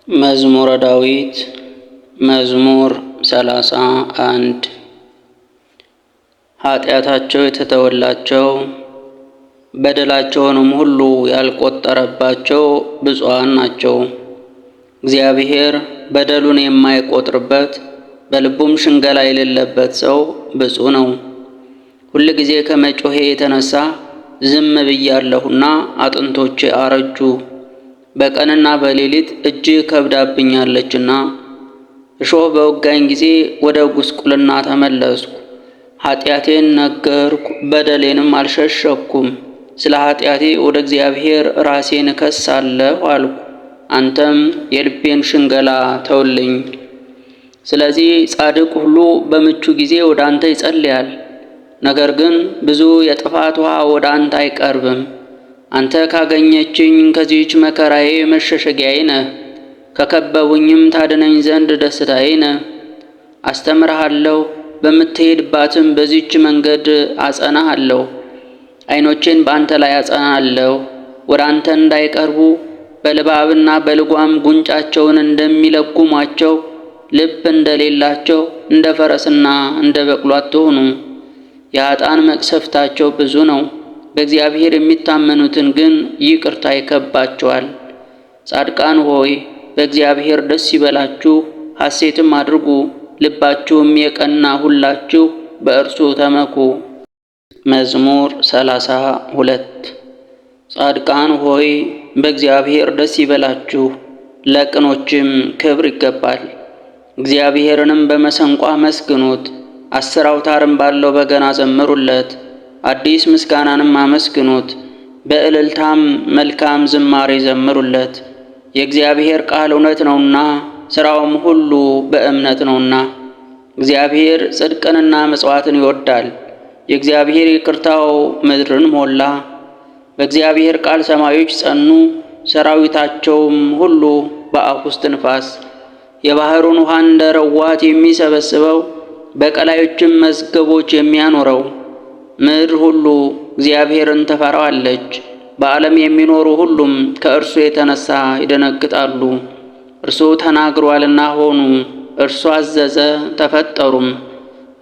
መዝሙረ ዳዊት መዝሙር 31። ኃጢአታቸው የተተወላቸው በደላቸውንም ሁሉ ያልቆጠረባቸው ብፁዓን ናቸው። እግዚአብሔር በደሉን የማይቆጥርበት በልቡም ሽንገላ የሌለበት ሰው ብፁዕ ነው። ሁል ጊዜ ከመጮሄ የተነሳ ዝም ብያለሁና አጥንቶቼ አረጁ። በቀንና በሌሊት እጅህ ከብዳብኛለችና፣ እሾህ በወጋኝ ጊዜ ወደ ጉስቁልና ተመለስኩ። ኃጢአቴን ነገርኩ፣ በደሌንም አልሸሸኩም። ስለ ኃጢአቴ ወደ እግዚአብሔር ራሴን እከሳለሁ አልኩ። አንተም የልቤን ሽንገላ ተውልኝ። ስለዚህ ጻድቅ ሁሉ በምቹ ጊዜ ወደ አንተ ይጸልያል። ነገር ግን ብዙ የጥፋት ውሃ ወደ አንተ አይቀርብም። አንተ ካገኘችኝ ከዚህች መከራዬ መሸሸጊያዬ ነህ፣ ከከበቡኝም ታድነኝ ዘንድ ደስታዬ ነህ። አስተምርሃለሁ፣ በምትሄድባትም በዚህች መንገድ አጸናሃለሁ። ዓይኖቼን በአንተ ላይ አጸናለሁ፣ ወደ አንተ እንዳይቀርቡ በልባብና በልጓም ጉንጫቸውን እንደሚለጉሟቸው ልብ እንደሌላቸው እንደ ፈረስና እንደ በቅሎ አትሁኑ። የኃጥአን መቅሰፍታቸው ብዙ ነው። በእግዚአብሔር የሚታመኑትን ግን ይቅርታ ይከባቸዋል። ጻድቃን ሆይ በእግዚአብሔር ደስ ይበላችሁ፣ ሐሴትም አድርጉ፣ ልባችሁም የቀና ሁላችሁ በእርሱ ተመኩ። መዝሙር 32። ጻድቃን ሆይ በእግዚአብሔር ደስ ይበላችሁ፣ ለቅኖችም ክብር ይገባል። እግዚአብሔርንም በመሰንቆ አመስግኑት፣ 10 አውታርም ባለው በገና ዘምሩለት። አዲስ ምስጋናንም አመስግኑት፣ በእልልታም መልካም ዝማሬ ዘምሩለት። የእግዚአብሔር ቃል እውነት ነውና ሥራውም ሁሉ በእምነት ነውና። እግዚአብሔር ጽድቅንና ምጽዋትን ይወዳል። የእግዚአብሔር ይቅርታው ምድርን ሞላ። በእግዚአብሔር ቃል ሰማዮች ጸኑ፣ ሰራዊታቸውም ሁሉ በአፉ እስትንፋስ። የባሕሩን ውሃ እንደ ረዋት የሚሰበስበው በቀላዮችም መዝገቦች የሚያኖረው ምድር ሁሉ እግዚአብሔርን ትፈራዋለች። በዓለም የሚኖሩ ሁሉም ከእርሱ የተነሳ ይደነግጣሉ። እርሱ ተናግሯልና ሆኑ፣ እርሱ አዘዘ ተፈጠሩም።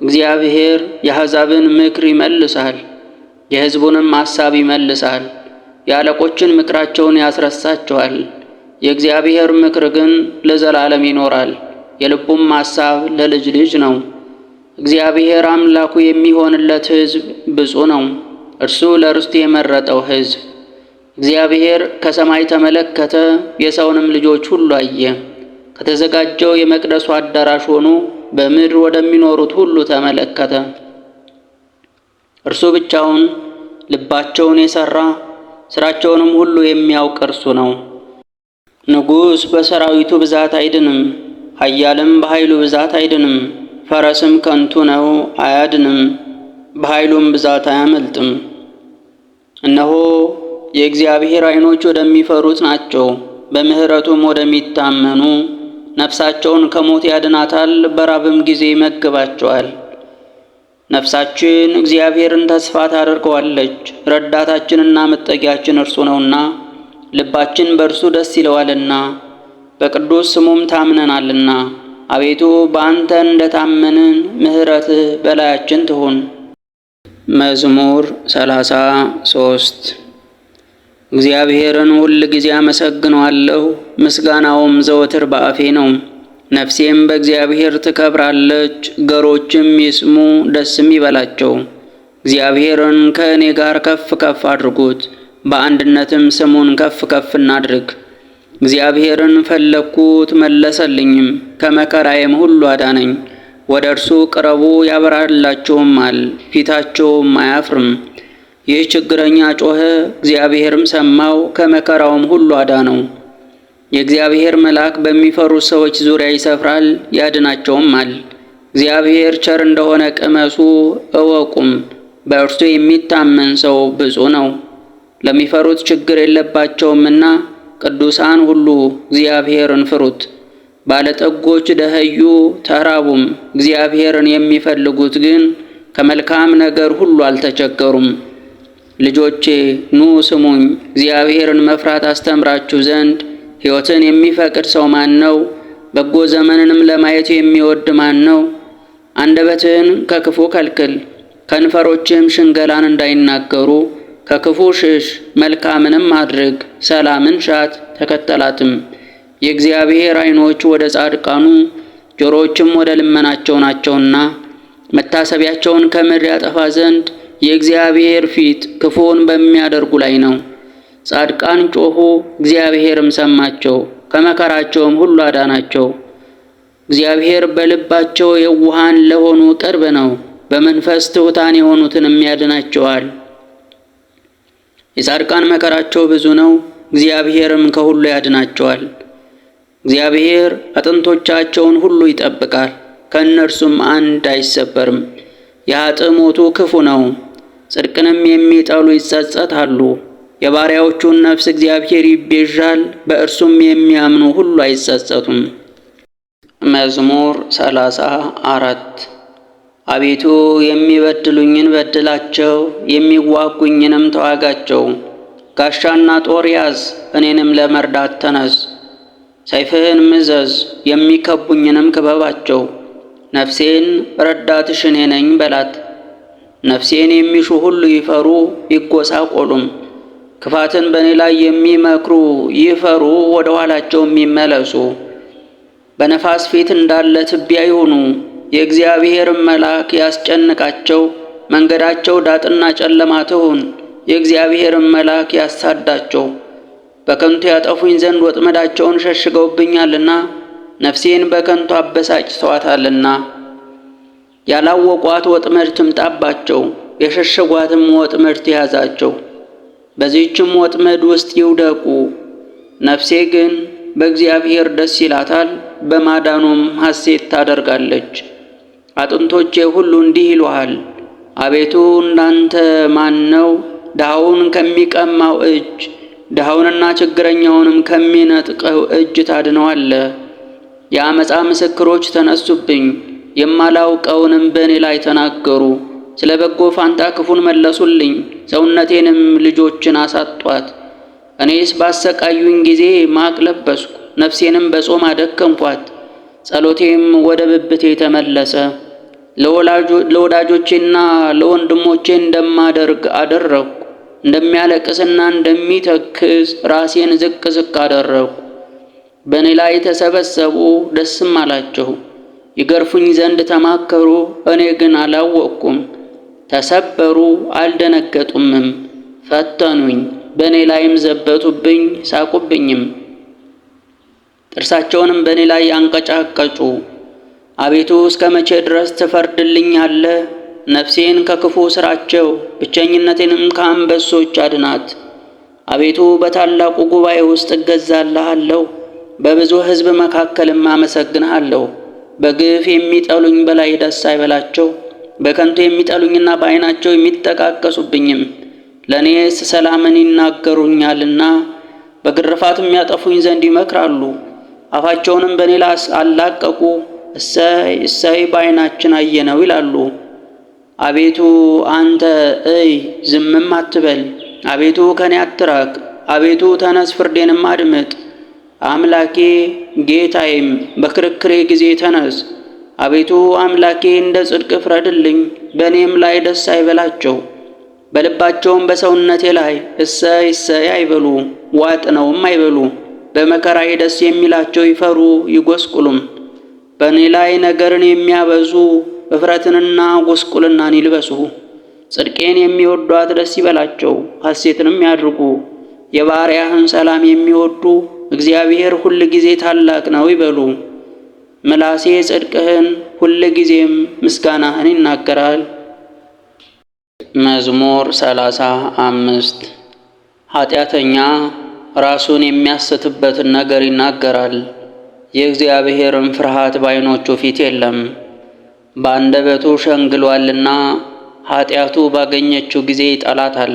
እግዚአብሔር የአሕዛብን ምክር ይመልሳል፣ የሕዝቡንም አሳብ ይመልሳል። የአለቆችን ምክራቸውን ያስረሳቸዋል። የእግዚአብሔር ምክር ግን ለዘላለም ይኖራል፣ የልቡም አሳብ ለልጅ ልጅ ነው። እግዚአብሔር አምላኩ የሚሆንለት ሕዝብ ብፁዕ ነው፣ እርሱ ለርስቱ የመረጠው ሕዝብ። እግዚአብሔር ከሰማይ ተመለከተ፣ የሰውንም ልጆች ሁሉ አየ። ከተዘጋጀው የመቅደሱ አዳራሽ ሆኖ በምድር ወደሚኖሩት ሁሉ ተመለከተ። እርሱ ብቻውን ልባቸውን የሠራ ሥራቸውንም ሁሉ የሚያውቅ እርሱ ነው። ንጉሥ በሰራዊቱ ብዛት አይድንም፣ ኃያልም በኃይሉ ብዛት አይድንም። ፈረስም ከንቱ ነው አያድንም፣ በኃይሉም ብዛት አያመልጥም። እነሆ የእግዚአብሔር ዓይኖች ወደሚፈሩት ናቸው፣ በምሕረቱም ወደሚታመኑ። ነፍሳቸውን ከሞት ያድናታል፣ በራብም ጊዜ ይመግባቸዋል። ነፍሳችን እግዚአብሔርን ተስፋ ታደርገዋለች፣ ረዳታችንና መጠጊያችን እርሱ ነውና፣ ልባችን በእርሱ ደስ ይለዋልና፣ በቅዱስ ስሙም ታምነናልና። አቤቱ በአንተ እንደ ታመንን ምሕረትህ በላያችን ትሁን። መዝሙር 33። እግዚአብሔርን ሁል ጊዜ አመሰግነዋለሁ፣ ምስጋናውም ዘወትር በአፌ ነው። ነፍሴም በእግዚአብሔር ትከብራለች፣ ገሮችም ይስሙ ደስም ይበላቸው። እግዚአብሔርን ከእኔ ጋር ከፍ ከፍ አድርጉት፣ በአንድነትም ስሙን ከፍ ከፍ እናድርግ። እግዚአብሔርን ፈለግኩት መለሰልኝም፣ ከመከራዬም ሁሉ አዳነኝ። ወደ እርሱ ቅረቡ ያበራላችሁማል፣ ፊታቸውም አያፍርም። ይህ ችግረኛ ጮኸ፣ እግዚአብሔርም ሰማው፣ ከመከራውም ሁሉ አዳነው። የእግዚአብሔር መልአክ በሚፈሩ ሰዎች ዙሪያ ይሰፍራል፣ ያድናቸውማል። እግዚአብሔር ቸር እንደሆነ ቅመሱ እወቁም፣ በእርሱ የሚታመን ሰው ብፁዕ ነው። ለሚፈሩት ችግር የለባቸውምና ቅዱሳን ሁሉ እግዚአብሔርን ፍሩት። ባለጠጎች ደኸዩ ተራቡም፣ እግዚአብሔርን የሚፈልጉት ግን ከመልካም ነገር ሁሉ አልተቸገሩም። ልጆቼ ኑ ስሙኝ፣ እግዚአብሔርን መፍራት አስተምራችሁ ዘንድ ሕይወትን የሚፈቅድ ሰው ማን ነው? በጎ ዘመንንም ለማየት የሚወድ ማን ነው? አንደበትህን ከክፉ ከልክል፣ ከንፈሮችህም ሽንገላን እንዳይናገሩ። ከክፉ ሽሽ፣ መልካምንም አድርግ፣ ሰላምን ሻት ተከተላትም። የእግዚአብሔር ዓይኖች ወደ ጻድቃኑ ጆሮዎችም ወደ ልመናቸው ናቸውና መታሰቢያቸውን ከምድር ያጠፋ ዘንድ የእግዚአብሔር ፊት ክፉውን በሚያደርጉ ላይ ነው። ጻድቃን ጮኹ፣ እግዚአብሔርም ሰማቸው፣ ከመከራቸውም ሁሉ አዳናቸው። እግዚአብሔር በልባቸው የዋሃን ለሆኑ ቅርብ ነው፣ በመንፈስ ትሑታን የሆኑትንም ያድናቸዋል። የጻድቃን መከራቸው ብዙ ነው፣ እግዚአብሔርም ከሁሉ ያድናቸዋል። እግዚአብሔር አጥንቶቻቸውን ሁሉ ይጠብቃል፣ ከእነርሱም አንድ አይሰበርም። የኃጥእ ሞቱ ክፉ ነው፣ ጽድቅንም የሚጠሉ ይጸጸታሉ። የባሪያዎቹን ነፍስ እግዚአብሔር ይቤዣል፣ በእርሱም የሚያምኑ ሁሉ አይጸጸቱም። መዝሙር 34። አቤቱ የሚበድሉኝን በድላቸው፣ የሚዋጉኝንም ተዋጋቸው። ጋሻና ጦር ያዝ፣ እኔንም ለመርዳት ተነስ። ሰይፍህን ምዘዝ፣ የሚከቡኝንም ክበባቸው። ነፍሴን ረዳትሽ እኔ ነኝ በላት። ነፍሴን የሚሹ ሁሉ ይፈሩ ይጎሳቆሉም። ክፋትን በእኔ ላይ የሚመክሩ ይፈሩ፣ ወደ ኋላቸውም ይመለሱ። በነፋስ ፊት እንዳለ ትቢያ ይሁኑ። የእግዚአብሔርም መልአክ ያስጨንቃቸው። መንገዳቸው ዳጥና ጨለማ ትሁን። የእግዚአብሔርም መልአክ ያሳዳቸው። በከንቱ ያጠፉኝ ዘንድ ወጥመዳቸውን ሸሽገውብኛልና ነፍሴን በከንቱ አበሳጭተዋታልና። ያላወቋት ወጥመድ ትምጣባቸው፣ የሸሸጓትም ወጥመድ ትያዛቸው። በዚህችም ወጥመድ ውስጥ ይውደቁ። ነፍሴ ግን በእግዚአብሔር ደስ ይላታል፣ በማዳኑም ሐሴት ታደርጋለች። አጥንቶቼ ሁሉ እንዲህ ይሉሃል፣ አቤቱ እንዳንተ ማን ነው? ድሃውን ከሚቀማው እጅ ድሃውንና ችግረኛውንም ከሚነጥቀው እጅ ታድነዋለህ። የአመፃ ምስክሮች ተነሱብኝ፣ የማላውቀውንም በእኔ ላይ ተናገሩ። ስለ በጎ ፋንታ ክፉን መለሱልኝ፣ ሰውነቴንም ልጆችን አሳጧት። እኔስ ባሰቃዩኝ ጊዜ ማቅ ለበስኩ፣ ነፍሴንም በጾም አደከምኳት። ጸሎቴም ወደ ብብቴ ተመለሰ። ለወዳጆቼና ለወንድሞቼ እንደማደርግ አደረግኩ። እንደሚያለቅስና እንደሚተክዝ ራሴን ዝቅ ዝቅ አደረግኩ። በእኔ ላይ ተሰበሰቡ፣ ደስም አላቸው። ይገርፉኝ ዘንድ ተማከሩ፣ እኔ ግን አላወቅኩም። ተሰበሩ፣ አልደነገጡምም። ፈተኑኝ፣ በእኔ ላይም ዘበቱብኝ፣ ሳቁብኝም። ጥርሳቸውንም በእኔ ላይ አንቀጫቀጩ። አቤቱ እስከ መቼ ድረስ ትፈርድልኛለህ? ነፍሴን ከክፉ ስራቸው ብቸኝነቴንም ከአንበሶች አድናት። አቤቱ በታላቁ ጉባኤ ውስጥ እገዛልሃለሁ፣ በብዙ ሕዝብ መካከልም አመሰግንሃለሁ። በግፍ የሚጠሉኝ በላይ ደስ አይበላቸው፣ በከንቱ የሚጠሉኝና በዓይናቸው የሚጠቃቀሱብኝም። ለእኔስ ሰላምን ይናገሩኛልና በግርፋትም ያጠፉኝ ዘንድ ይመክራሉ። አፋቸውንም በእኔ ላይ አላቀቁ። እሰይ እሰይ በዓይናችን አየነው ይላሉ። አቤቱ አንተ እይ፣ ዝምም አትበል። አቤቱ ከኔ አትራቅ። አቤቱ ተነስ፣ ፍርዴንም አድምጥ። አምላኬ ጌታዬም በክርክሬ ጊዜ ተነስ። አቤቱ አምላኬ እንደ ጽድቅ ፍረድልኝ፣ በእኔም ላይ ደስ አይበላቸው። በልባቸውም በሰውነቴ ላይ እሰይ እሰይ አይበሉ፣ ዋጥ ነውም አይበሉ። በመከራዬ ደስ የሚላቸው ይፈሩ ይጎስቁሉም። በእኔ ላይ ነገርን የሚያበዙ እፍረትንና ጉስቁልናን ይልበሱ። ጽድቄን የሚወዷት ደስ ይበላቸው፣ ሐሴትንም ያድርጉ። የባሪያህን ሰላም የሚወዱ እግዚአብሔር ሁል ጊዜ ታላቅ ነው ይበሉ። ምላሴ ጽድቅህን ሁል ጊዜም ምስጋናህን ይናገራል። መዝሙር 35። ኃጢአተኛ ራሱን የሚያስትበትን ነገር ይናገራል፣ የእግዚአብሔርም ፍርሃት በዓይኖቹ ፊት የለም። በአንደበቱ ሸንግሏልና ኃጢአቱ ባገኘችው ጊዜ ይጠላታል።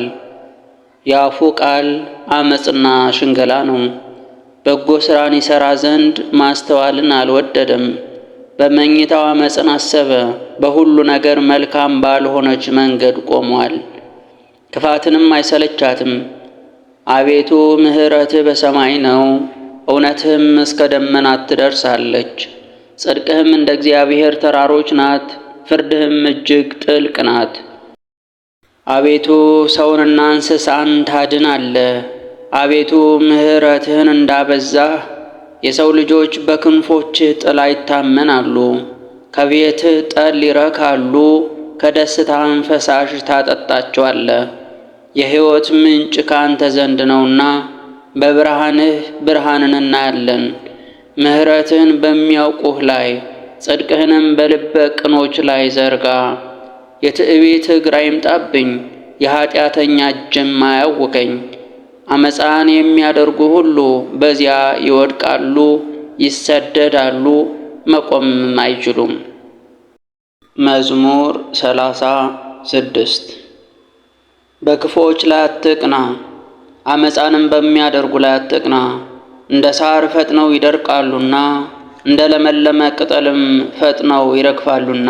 የአፉ ቃል አመፅና ሽንገላ ነው። በጎ ሥራን ይሠራ ዘንድ ማስተዋልን አልወደደም። በመኝታው አመፅን አሰበ፣ በሁሉ ነገር መልካም ባልሆነች መንገድ ቆሟል። ክፋትንም አይሰለቻትም። አቤቱ ምሕረትህ በሰማይ ነው፣ እውነትህም እስከ ደመናት ትደርሳለች። ጽድቅህም እንደ እግዚአብሔር ተራሮች ናት፣ ፍርድህም እጅግ ጥልቅ ናት። አቤቱ ሰውንና እንስሳን ታድናለህ። አቤቱ ምሕረትህን እንዳበዛህ የሰው ልጆች በክንፎችህ ጥላ ይታመናሉ። ከቤትህ ጠል ይረካሉ፣ ከደስታህም ፈሳሽ ታጠጣቸዋለህ። የሕይወት ምንጭ ከአንተ ዘንድ ነውና በብርሃንህ ብርሃንን እናያለን። ምሕረትህን በሚያውቁህ ላይ ጽድቅህንም በልበ ቅኖች ላይ ዘርጋ። የትዕቢት እግር አይምጣብኝ፣ የኀጢአተኛ እጅም አያውከኝ። አመፃን የሚያደርጉ ሁሉ በዚያ ይወድቃሉ፣ ይሰደዳሉ፣ መቆምም አይችሉም። መዝሙር 36። በክፉዎች ላይ አትቅና፣ አመፃንም በሚያደርጉ ላይ አትቅና። እንደ ሳር ፈጥነው ይደርቃሉና እንደ ለመለመ ቅጠልም ፈጥነው ይረግፋሉና።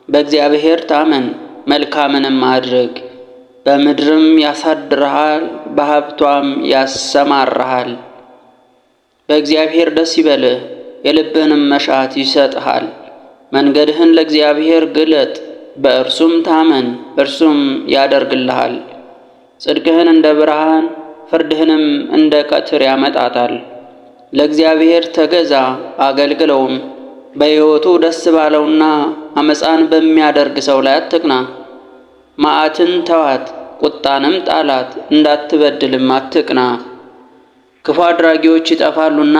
በእግዚአብሔር ታመን መልካምንም አድርግ፣ በምድርም ያሳድርሃል፣ በሀብቷም ያሰማራሃል። በእግዚአብሔር ደስ ይበልህ፣ የልብህንም መሻት ይሰጥሃል። መንገድህን ለእግዚአብሔር ግለጥ፣ በእርሱም ታመን፣ እርሱም ያደርግልሃል። ጽድቅህን እንደ ብርሃን ፍርድህንም እንደ ቀትር ያመጣታል። ለእግዚአብሔር ተገዛ አገልግለውም። በሕይወቱ ደስ ባለውና አመፃን በሚያደርግ ሰው ላይ አትቅና። መዓትን ተዋት፣ ቁጣንም ጣላት፣ እንዳትበድልም አትቅና። ክፉ አድራጊዎች ይጠፋሉና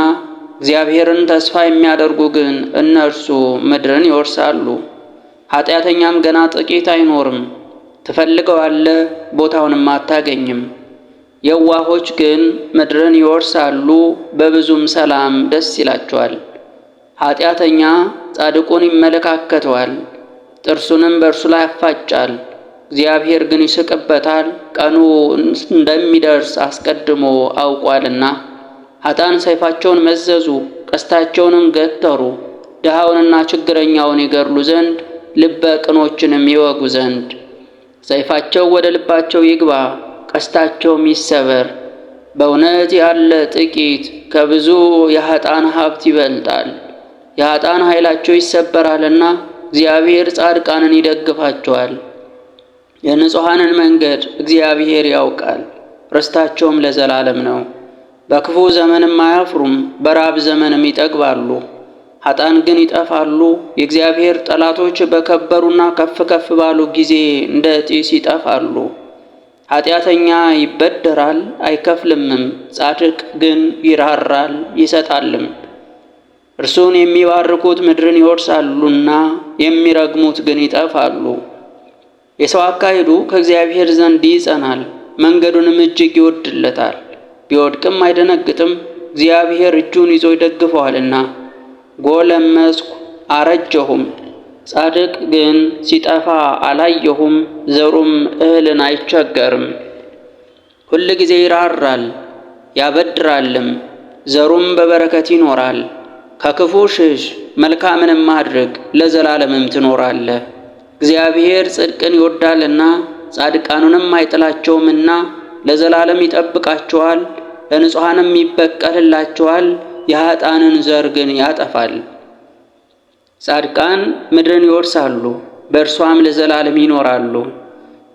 እግዚአብሔርን ተስፋ የሚያደርጉ ግን እነርሱ ምድርን ይወርሳሉ። ኃጢአተኛም ገና ጥቂት አይኖርም። ትፈልገዋለህ፣ ቦታውንም አታገኝም። የዋሆች ግን ምድርን ይወርሳሉ፣ በብዙም ሰላም ደስ ይላቸዋል። ኃጢአተኛ ጻድቁን ይመለካከተዋል፣ ጥርሱንም በእርሱ ላይ ያፋጫል። እግዚአብሔር ግን ይስቅበታል፣ ቀኑ እንደሚደርስ አስቀድሞ አውቋልና። ኃጥአን ሰይፋቸውን መዘዙ፣ ቀስታቸውንም ገተሩ፣ ድሃውንና ችግረኛውን ይገድሉ ዘንድ ልበ ቅኖችንም ይወጉ ዘንድ። ሰይፋቸው ወደ ልባቸው ይግባ፣ ቀስታቸውም ይሰበር። በእውነት ያለ ጥቂት ከብዙ የኃጥአን ሀብት ይበልጣል። የኃጥአን ኃይላቸው ይሰበራልና እግዚአብሔር ጻድቃንን ይደግፋቸዋል። የንጹሐንን መንገድ እግዚአብሔር ያውቃል፣ ርስታቸውም ለዘላለም ነው። በክፉ ዘመንም አያፍሩም፣ በራብ ዘመንም ይጠግባሉ። ኃጥአን ግን ይጠፋሉ። የእግዚአብሔር ጠላቶች በከበሩና ከፍ ከፍ ባሉ ጊዜ እንደ ጢስ ይጠፋሉ። ኃጢአተኛ ይበደራል አይከፍልምም፣ ጻድቅ ግን ይራራል ይሰጣልም። እርሱን የሚባርኩት ምድርን ይወርሳሉና የሚረግሙት ግን ይጠፋሉ። የሰው አካሄዱ ከእግዚአብሔር ዘንድ ይጸናል፣ መንገዱንም እጅግ ይወድለታል። ቢወድቅም አይደነግጥም፣ እግዚአብሔር እጁን ይዞ ይደግፈዋልና። ጎለመስኩ አረጀሁም፣ ጻድቅ ግን ሲጠፋ አላየሁም፣ ዘሩም እህልን አይቸገርም። ሁል ጊዜ ይራራል ያበድራልም፣ ዘሩም በበረከት ይኖራል። ከክፉ ሽሽ፣ መልካምንም አድርግ፣ ለዘላለምም ትኖራለህ። እግዚአብሔር ጽድቅን ይወዳልና ጻድቃኑንም አይጥላቸውምና ለዘላለም ይጠብቃቸዋል፣ ለንጹሐንም ይበቀልላቸዋል፣ የኃጥአንን ዘር ግን ያጠፋል። ጻድቃን ምድርን ይወርሳሉ፣ በእርሷም ለዘላለም ይኖራሉ።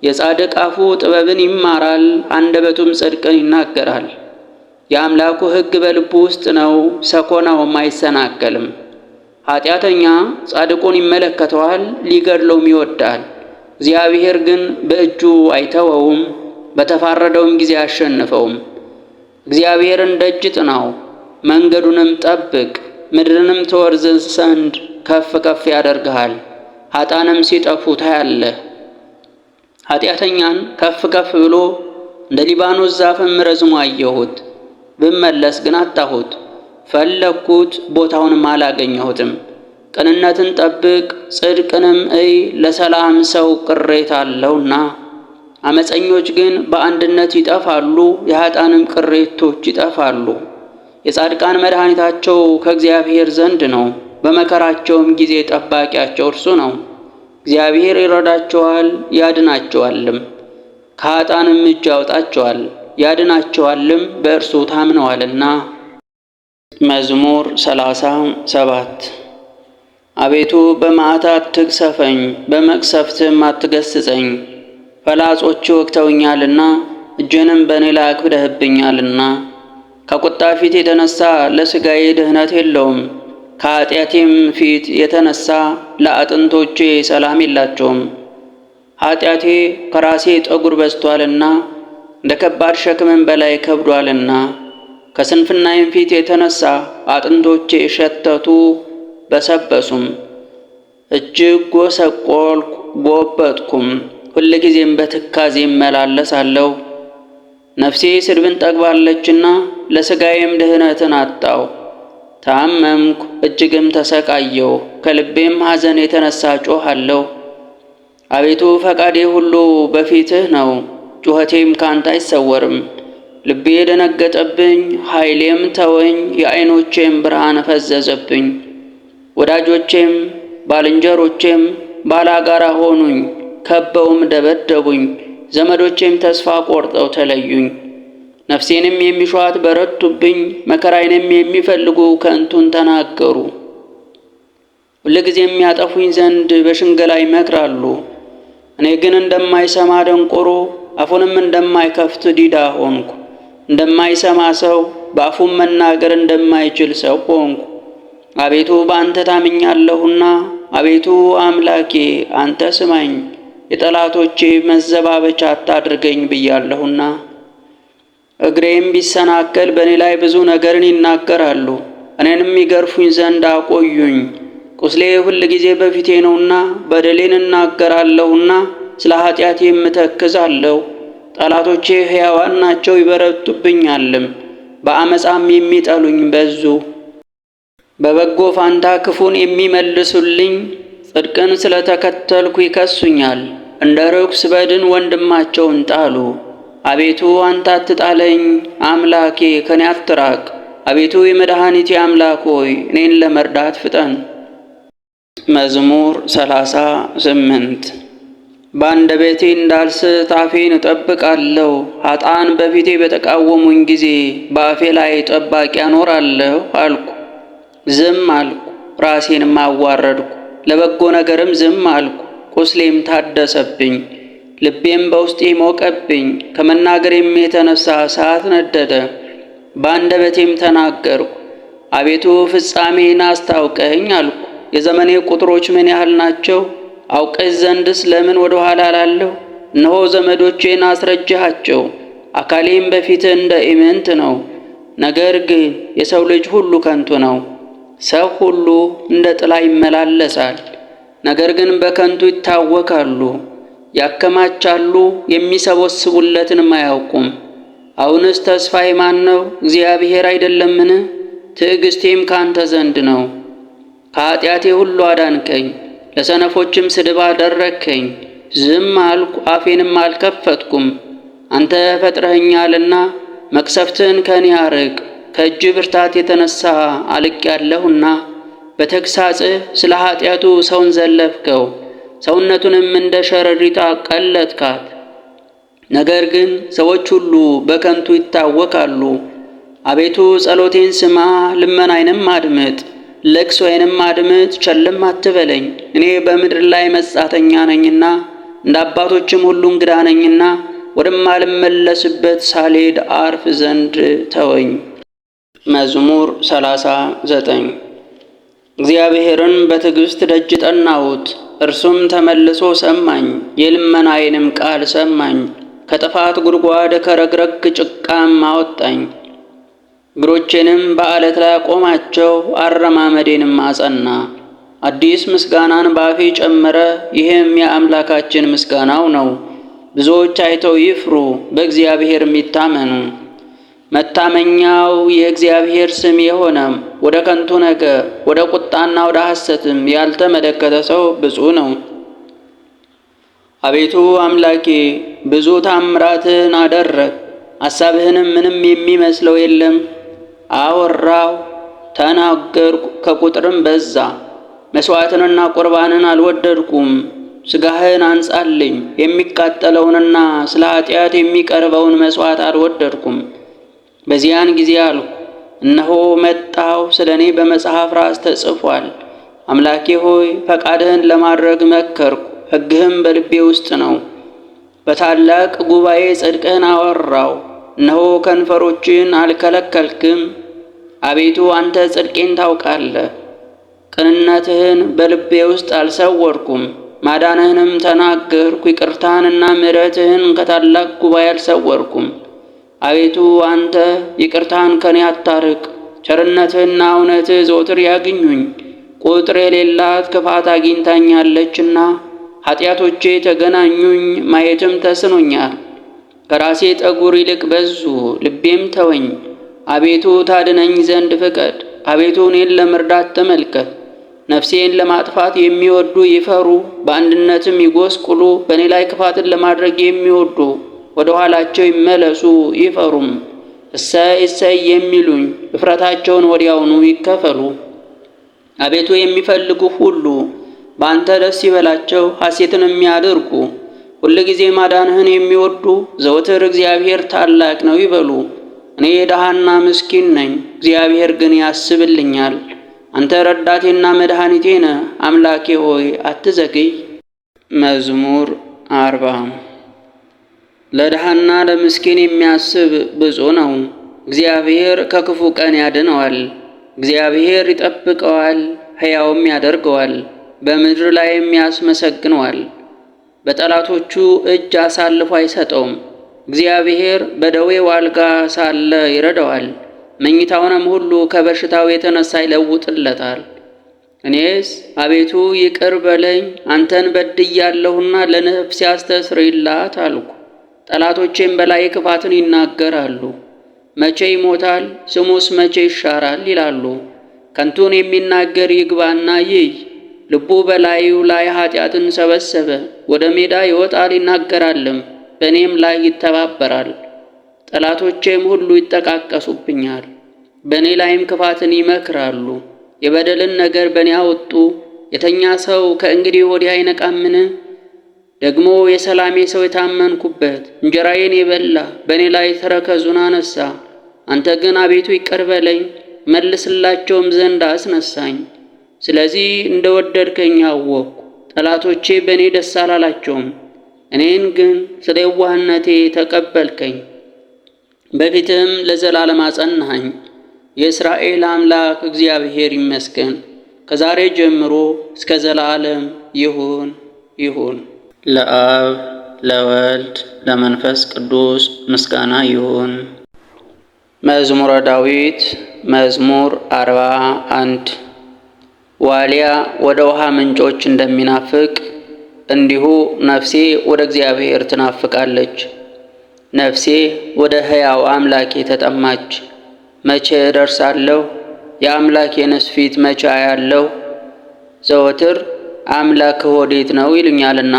የጻድቅ አፉ ጥበብን ይማራል፣ አንደበቱም ጽድቅን ይናገራል። የአምላኩ ሕግ በልቡ ውስጥ ነው፣ ሰኮናውም አይሰናከልም። ኃጢአተኛ ጻድቁን ይመለከተዋል፣ ሊገድለውም ይወዳል። እግዚአብሔር ግን በእጁ አይተወውም፣ በተፋረደውም ጊዜ አያሸንፈውም። እግዚአብሔርን ደጅ ጥናው፣ መንገዱንም ጠብቅ፣ ምድርንም ትወርስ ዘንድ ከፍ ከፍ ያደርግሃል። ኃጥአንም ሲጠፉ ታያለህ። ኃጢአተኛን ከፍ ከፍ ብሎ እንደ ሊባኖስ ዛፍም ረዝሞ አየሁት። ብመለስ ግን አጣሁት። ፈለግኩት፣ ቦታውንም አላገኘሁትም። ቅንነትን ጠብቅ፣ ጽድቅንም እይ፣ ለሰላም ሰው ቅሬታ አለውና። አመፀኞች ግን በአንድነት ይጠፋሉ፣ የኃጥአንም ቅሬቶች ይጠፋሉ። የጻድቃን መድኃኒታቸው ከእግዚአብሔር ዘንድ ነው፣ በመከራቸውም ጊዜ ጠባቂያቸው እርሱ ነው። እግዚአብሔር ይረዳቸዋል ያድናቸዋልም፣ ከኃጥአንም እጅ ያወጣቸዋል ያድናቸዋልም፣ በእርሱ ታምነዋልና። መዝሙር 37። አቤቱ በመዓት አትቅሰፈኝ፣ በመቅሰፍትም አትገስጸኝ። ፈላጾች ወግተውኛልና እጅንም በእኔ ላይ አክብደህብኛልና። ከቁጣ ፊት የተነሳ ለሥጋዬ ድህነት የለውም፣ ከኃጢአቴም ፊት የተነሳ ለአጥንቶቼ ሰላም የላቸውም። ኃጢአቴ ከራሴ ጠጉር በዝቷልና እንደ ከባድ ሸክምን በላይ ከብዷልና። ከስንፍናዬም ፊት የተነሳ አጥንቶቼ ሸተቱ በሰበሱም። እጅግ ጎሰቆልኩ ጎበጥኩም፣ ሁልጊዜም በትካዜ እመላለሳለሁ። ነፍሴ ስድብን ጠግባለችና ለሥጋዬም ድህነትን አጣው። ታመምኩ፣ እጅግም ተሰቃየሁ፣ ከልቤም ሐዘን የተነሳ ጮኻለሁ። አቤቱ ፈቃዴ ሁሉ በፊትህ ነው፣ ጩኸቴም ካንተ አይሰወርም። ልቤ የደነገጠብኝ፣ ኃይሌም ተወኝ፣ የዐይኖቼም ብርሃን ፈዘዘብኝ። ወዳጆቼም ባልንጀሮቼም ባላጋራ ሆኑኝ፣ ከበውም ደበደቡኝ። ዘመዶቼም ተስፋ ቆርጠው ተለዩኝ። ነፍሴንም የሚሿት በረቱብኝ፣ መከራዬንም የሚፈልጉ ከንቱን ተናገሩ። ሁልጊዜ የሚያጠፉኝ ዘንድ በሽንገላ ይመክራሉ። እኔ ግን እንደማይሰማ ደንቆሮ፣ አፉንም እንደማይከፍት ዲዳ ሆንኩ። እንደማይሰማ ሰው በአፉም መናገር እንደማይችል ሰው ሆንኩ። አቤቱ በአንተ ታምኛለሁና፣ አቤቱ አምላኬ አንተ ስማኝ፣ የጠላቶቼ መዘባበቻ አታድርገኝ ብያለሁና። እግሬም ቢሰናከል በእኔ ላይ ብዙ ነገርን ይናገራሉ፣ እኔንም ይገርፉኝ ዘንድ አቆዩኝ። ቁስሌ ሁል ጊዜ በፊቴ ነውና በደሌን እናገራለሁና ስለ ኃጢአቴም እተክዛለሁ። ጠላቶቼ ሕያዋን ናቸው ይበረቱብኛልም፣ በአመፃም የሚጠሉኝ በዙ። በበጎ ፋንታ ክፉን የሚመልሱልኝ ጽድቅን ስለተከተልኩ ይከሱኛል። እንደ ርኩስ በድን ወንድማቸውን ጣሉ። አቤቱ አንተ አትጣለኝ፣ አምላኬ ከኔ አትራቅ። አቤቱ የመድኃኒቴ አምላክ ሆይ እኔን ለመርዳት ፍጠን። መዝሙር 38። በአንደበቴ እንዳልስት አፌን እጠብቃለሁ። ኃጥአን በፊቴ በተቃወሙኝ ጊዜ በአፌ ላይ ጠባቂ አኖራለሁ አልኩ። ዝም አልኩ፣ ራሴንም አዋረድኩ፣ ለበጎ ነገርም ዝም አልኩ። ቁስሌም ታደሰብኝ፣ ልቤም በውስጤ ሞቀብኝ። ከመናገሬም የተነሳ እሳት ነደደ፣ በአንደበቴም ተናገርኩ። አቤቱ ፍጻሜን አስታውቀኝ አልኩ። የዘመኔ ቁጥሮች ምን ያህል ናቸው? አውቀሽ ዘንድስ ለምን ወደ ኋላ እላለሁ? እነሆ ዘመዶቼን አስረጅሃቸው፣ አካሌም በፊትህ እንደ ኢምንት ነው። ነገር ግን የሰው ልጅ ሁሉ ከንቱ ነው፣ ሰው ሁሉ እንደ ጥላ ይመላለሳል። ነገር ግን በከንቱ ይታወካሉ፣ ያከማቻሉ፣ የሚሰበስቡለትንም አያውቁም። አሁንስ ተስፋዬ ማን ነው? እግዚአብሔር አይደለምን? ትዕግስቴም ካንተ ዘንድ ነው። ከኃጢአቴ ሁሉ አዳንከኝ፣ ለሰነፎችም ስድብ አደረግከኝ። ዝም አልኩ፣ አፌንም አልከፈትኩም። አንተ ፈጥረኸኛልና መቅሰፍትን ከኔ አርቅ። ከእጅ ብርታት የተነሳ አልቄአለሁና። በተግሣጽህ ስለ ኃጢአቱ ሰውን ዘለፍከው፣ ሰውነቱንም እንደ ሸረሪት አቀለጥካት። ነገር ግን ሰዎች ሁሉ በከንቱ ይታወካሉ። አቤቱ ጸሎቴን ስማ፣ ልመናዬንም አድምጥ፣ ለቅሶዬንም አድምጥ፣ ቸልም አትበለኝ። እኔ በምድር ላይ መጻተኛ ነኝና እንደ አባቶችም ሁሉ እንግዳ ነኝና ወደማልመለስበት ሳልሄድ አርፍ ዘንድ ተወኝ። መዝሙር 39። እግዚአብሔርን በትዕግሥት ደጅ ጠናሁት፣ እርሱም ተመልሶ ሰማኝ፣ የልመናዬንም ቃል ሰማኝ። ከጥፋት ጉድጓድ ከረግረግ ጭቃም አወጣኝ። እግሮቼንም በዓለት ላይ አቆማቸው፣ አረማመዴንም አጸና። አዲስ ምስጋናን በአፌ ጨመረ፣ ይህም የአምላካችን ምስጋናው ነው። ብዙዎች አይተው ይፍሩ፣ በእግዚአብሔርም ይታመኑ። መታመኛው የእግዚአብሔር ስም የሆነ ወደ ከንቱ ነገር ወደ ቁጣና ወደ ሐሰትም ያልተመለከተ ሰው ብፁዕ ነው። አቤቱ አምላኬ ብዙ ታምራትን አደረግ፣ አሳብህንም ምንም የሚመስለው የለም። አወራሁ ተናገርኩ፣ ከቁጥርም በዛ። መሥዋዕትንና ቁርባንን አልወደድኩም። ሥጋህን አንጻልኝ፣ የሚቃጠለውንና ስለ ኃጢአት የሚቀርበውን መሥዋዕት አልወደድኩም። በዚያን ጊዜ አልኩ፣ እነሆ መጣሁ፣ ስለ እኔ በመጽሐፍ ራስ ተጽፏል። አምላኬ ሆይ ፈቃድህን ለማድረግ መከርኩ፣ ሕግህም በልቤ ውስጥ ነው። በታላቅ ጉባኤ ጽድቅህን አወራው፣ እነሆ ከንፈሮችን አልከለከልክም። አቤቱ አንተ ጽድቄን ታውቃለህ። ቅንነትህን በልቤ ውስጥ አልሰወርኩም። ማዳንህንም ተናገርኩ፣ ይቅርታህንና ምሕረትህን ከታላቅ ጉባኤ አልሰወርኩም። አቤቱ አንተ ይቅርታህን ከኔ አታርቅ፣ ቸርነትህና እውነትህ ዘወትር ያግኙኝ። ቁጥር የሌላት ክፋት አግኝታኛለችና ኃጢአቶቼ ተገናኙኝ፣ ማየትም ተስኖኛል። ከራሴ ጠጉር ይልቅ በዙ፣ ልቤም ተወኝ። አቤቱ ታድነኝ ዘንድ ፍቀድ። አቤቱ እኔን ለመርዳት ተመልከት። ነፍሴን ለማጥፋት የሚወዱ ይፈሩ፣ በአንድነትም ይጎስቁሉ። በእኔ ላይ ክፋትን ለማድረግ የሚወዱ ወደ ኋላቸው ይመለሱ ይፈሩም። እሰይ እሰይ የሚሉኝ እፍረታቸውን ወዲያውኑ ይከፈሉ። አቤቱ የሚፈልጉ ሁሉ በአንተ ደስ ይበላቸው፣ ሐሴትን የሚያደርጉ ሁልጊዜ ማዳንህን የሚወዱ ዘወትር እግዚአብሔር ታላቅ ነው ይበሉ። እኔ ድሃና ምስኪን ነኝ፣ እግዚአብሔር ግን ያስብልኛል። አንተ ረዳቴና መድኃኒቴ ነህ፣ አምላኬ ሆይ አትዘግይ። መዝሙር 40። ለድሃና ለምስኪን የሚያስብ ብፁዕ ነው። እግዚአብሔር ከክፉ ቀን ያድነዋል። እግዚአብሔር ይጠብቀዋል፣ ሕያውም ያደርገዋል፣ በምድር ላይም ያስመሰግነዋል። በጠላቶቹ እጅ አሳልፎ አይሰጠውም። እግዚአብሔር በደዌው አልጋ ሳለ ይረዳዋል፣ መኝታውንም ሁሉ ከበሽታው የተነሳ ይለውጥለታል። እኔስ አቤቱ ይቅር በለኝ፣ አንተን በድያለሁና ለነፍሴ አስተስርይላት አልኩ። ጠላቶቼም በላይ ክፋትን ይናገራሉ። መቼ ይሞታል? ስሙስ መቼ ይሻራል? ይላሉ። ከንቱን የሚናገር ይግባና ይይ። ልቡ በላዩ ላይ ኃጢአትን ሰበሰበ። ወደ ሜዳ ይወጣል ይናገራልም፣ በእኔም ላይ ይተባበራል። ጠላቶቼም ሁሉ ይጠቃቀሱብኛል፣ በእኔ ላይም ክፋትን ይመክራሉ። የበደልን ነገር በእኔ አወጡ። የተኛ ሰው ከእንግዲህ ወዲህ አይነቃምን? ደግሞ የሰላሜ ሰው የታመንኩበት እንጀራዬን የበላ በእኔ ላይ ተረከዙን አነሳ። አንተ ግን አቤቱ ይቅር በለኝ፣ መልስላቸውም ዘንድ አስነሳኝ። ስለዚህ እንደ ወደድከኝ አወቅኩ። ጠላቶቼ በእኔ ደስ አላላቸውም። እኔን ግን ስለ የዋህነቴ ተቀበልከኝ፣ በፊትህም ለዘላለም አጸናኸኝ። የእስራኤል አምላክ እግዚአብሔር ይመስገን፣ ከዛሬ ጀምሮ እስከ ዘላለም ይሁን ይሁን። ለአብ ለወልድ ለመንፈስ ቅዱስ ምስጋና ይሁን። መዝሙረ ዳዊት መዝሙር 41። ዋሊያ ወደ ውሃ ምንጮች እንደሚናፍቅ እንዲሁ ነፍሴ ወደ እግዚአብሔር ትናፍቃለች። ነፍሴ ወደ ሕያው አምላኬ ተጠማች። መቼ እደርሳለሁ? የአምላኬንስ ፊት መቼ አያለሁ? ዘወትር አምላክህ ወዴት ነው ይሉኛልና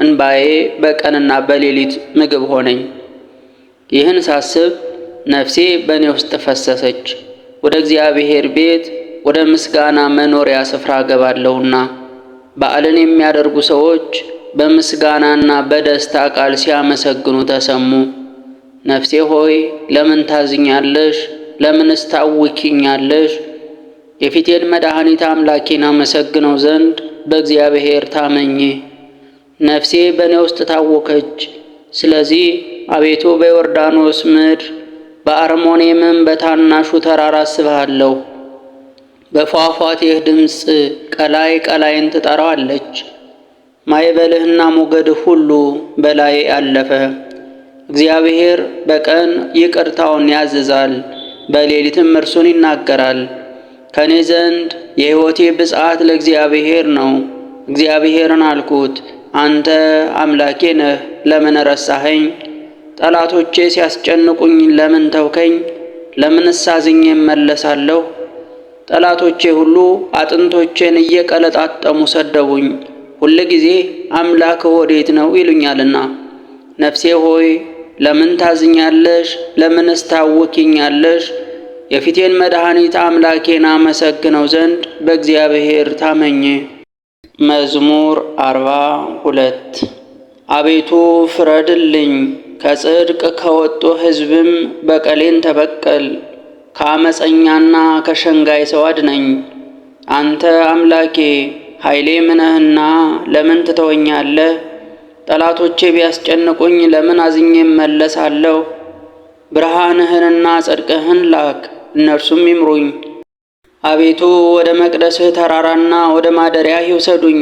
እንባዬ በቀንና በሌሊት ምግብ ሆነኝ። ይህን ሳስብ ነፍሴ በእኔ ውስጥ ፈሰሰች። ወደ እግዚአብሔር ቤት ወደ ምስጋና መኖሪያ ስፍራ ገባለሁና። በዓልን የሚያደርጉ ሰዎች በምስጋናና በደስታ ቃል ሲያመሰግኑ ተሰሙ። ነፍሴ ሆይ ለምን ታዝኛለሽ? ለምንስ ታውኪኛለሽ? የፊቴን መድኃኒት አምላኬን አመሰግነው ዘንድ በእግዚአብሔር ታመኚ። ነፍሴ በእኔ ውስጥ ታወከች። ስለዚህ አቤቱ በዮርዳኖስ ምድር በአርሞንኤምም በታናሹ ተራራ አስብሃለሁ። በፏፏቴህ ድምፅ ቀላይ ቀላይን ትጠራዋለች። ማዕበልህና ሞገድህ ሁሉ በላይ አለፈ። እግዚአብሔር በቀን ይቅርታውን ያዝዛል፣ በሌሊትም እርሱን ይናገራል። ከእኔ ዘንድ የሕይወቴ ብፅዓት ለእግዚአብሔር ነው። እግዚአብሔርን አልኩት፣ አንተ አምላኬ ነህ፣ ለምን ረሳኸኝ? ጠላቶቼ ሲያስጨንቁኝ ለምን ተውከኝ? ለምንስ አዝኜ እመለሳለሁ? ጠላቶቼ ሁሉ አጥንቶቼን እየቀለጣጠሙ ሰደቡኝ። ሁል ጊዜ አምላክ ወዴት ነው ይሉኛልና። ነፍሴ ሆይ ለምን ታዝኛለሽ? ለምንስ ታውኪኛለሽ? የፊቴን መድኃኒት አምላኬን አመሰግነው ዘንድ በእግዚአብሔር ታመኜ። መዝሙር 42። አቤቱ ፍረድልኝ፣ ከጽድቅ ከወጡ ሕዝብም በቀሌን ተበቀል። ከአመፀኛና ከሸንጋይ ሰው አድነኝ። አንተ አምላኬ ኃይሌ ምነህና ለምን ትተወኛለህ? ጠላቶቼ ቢያስጨንቁኝ ለምን አዝኜ እመለሳለሁ? ብርሃንህንና ጽድቅህን ላክ፣ እነርሱም ይምሩኝ። አቤቱ ወደ መቅደስህ ተራራና ወደ ማደሪያህ ይውሰዱኝ፣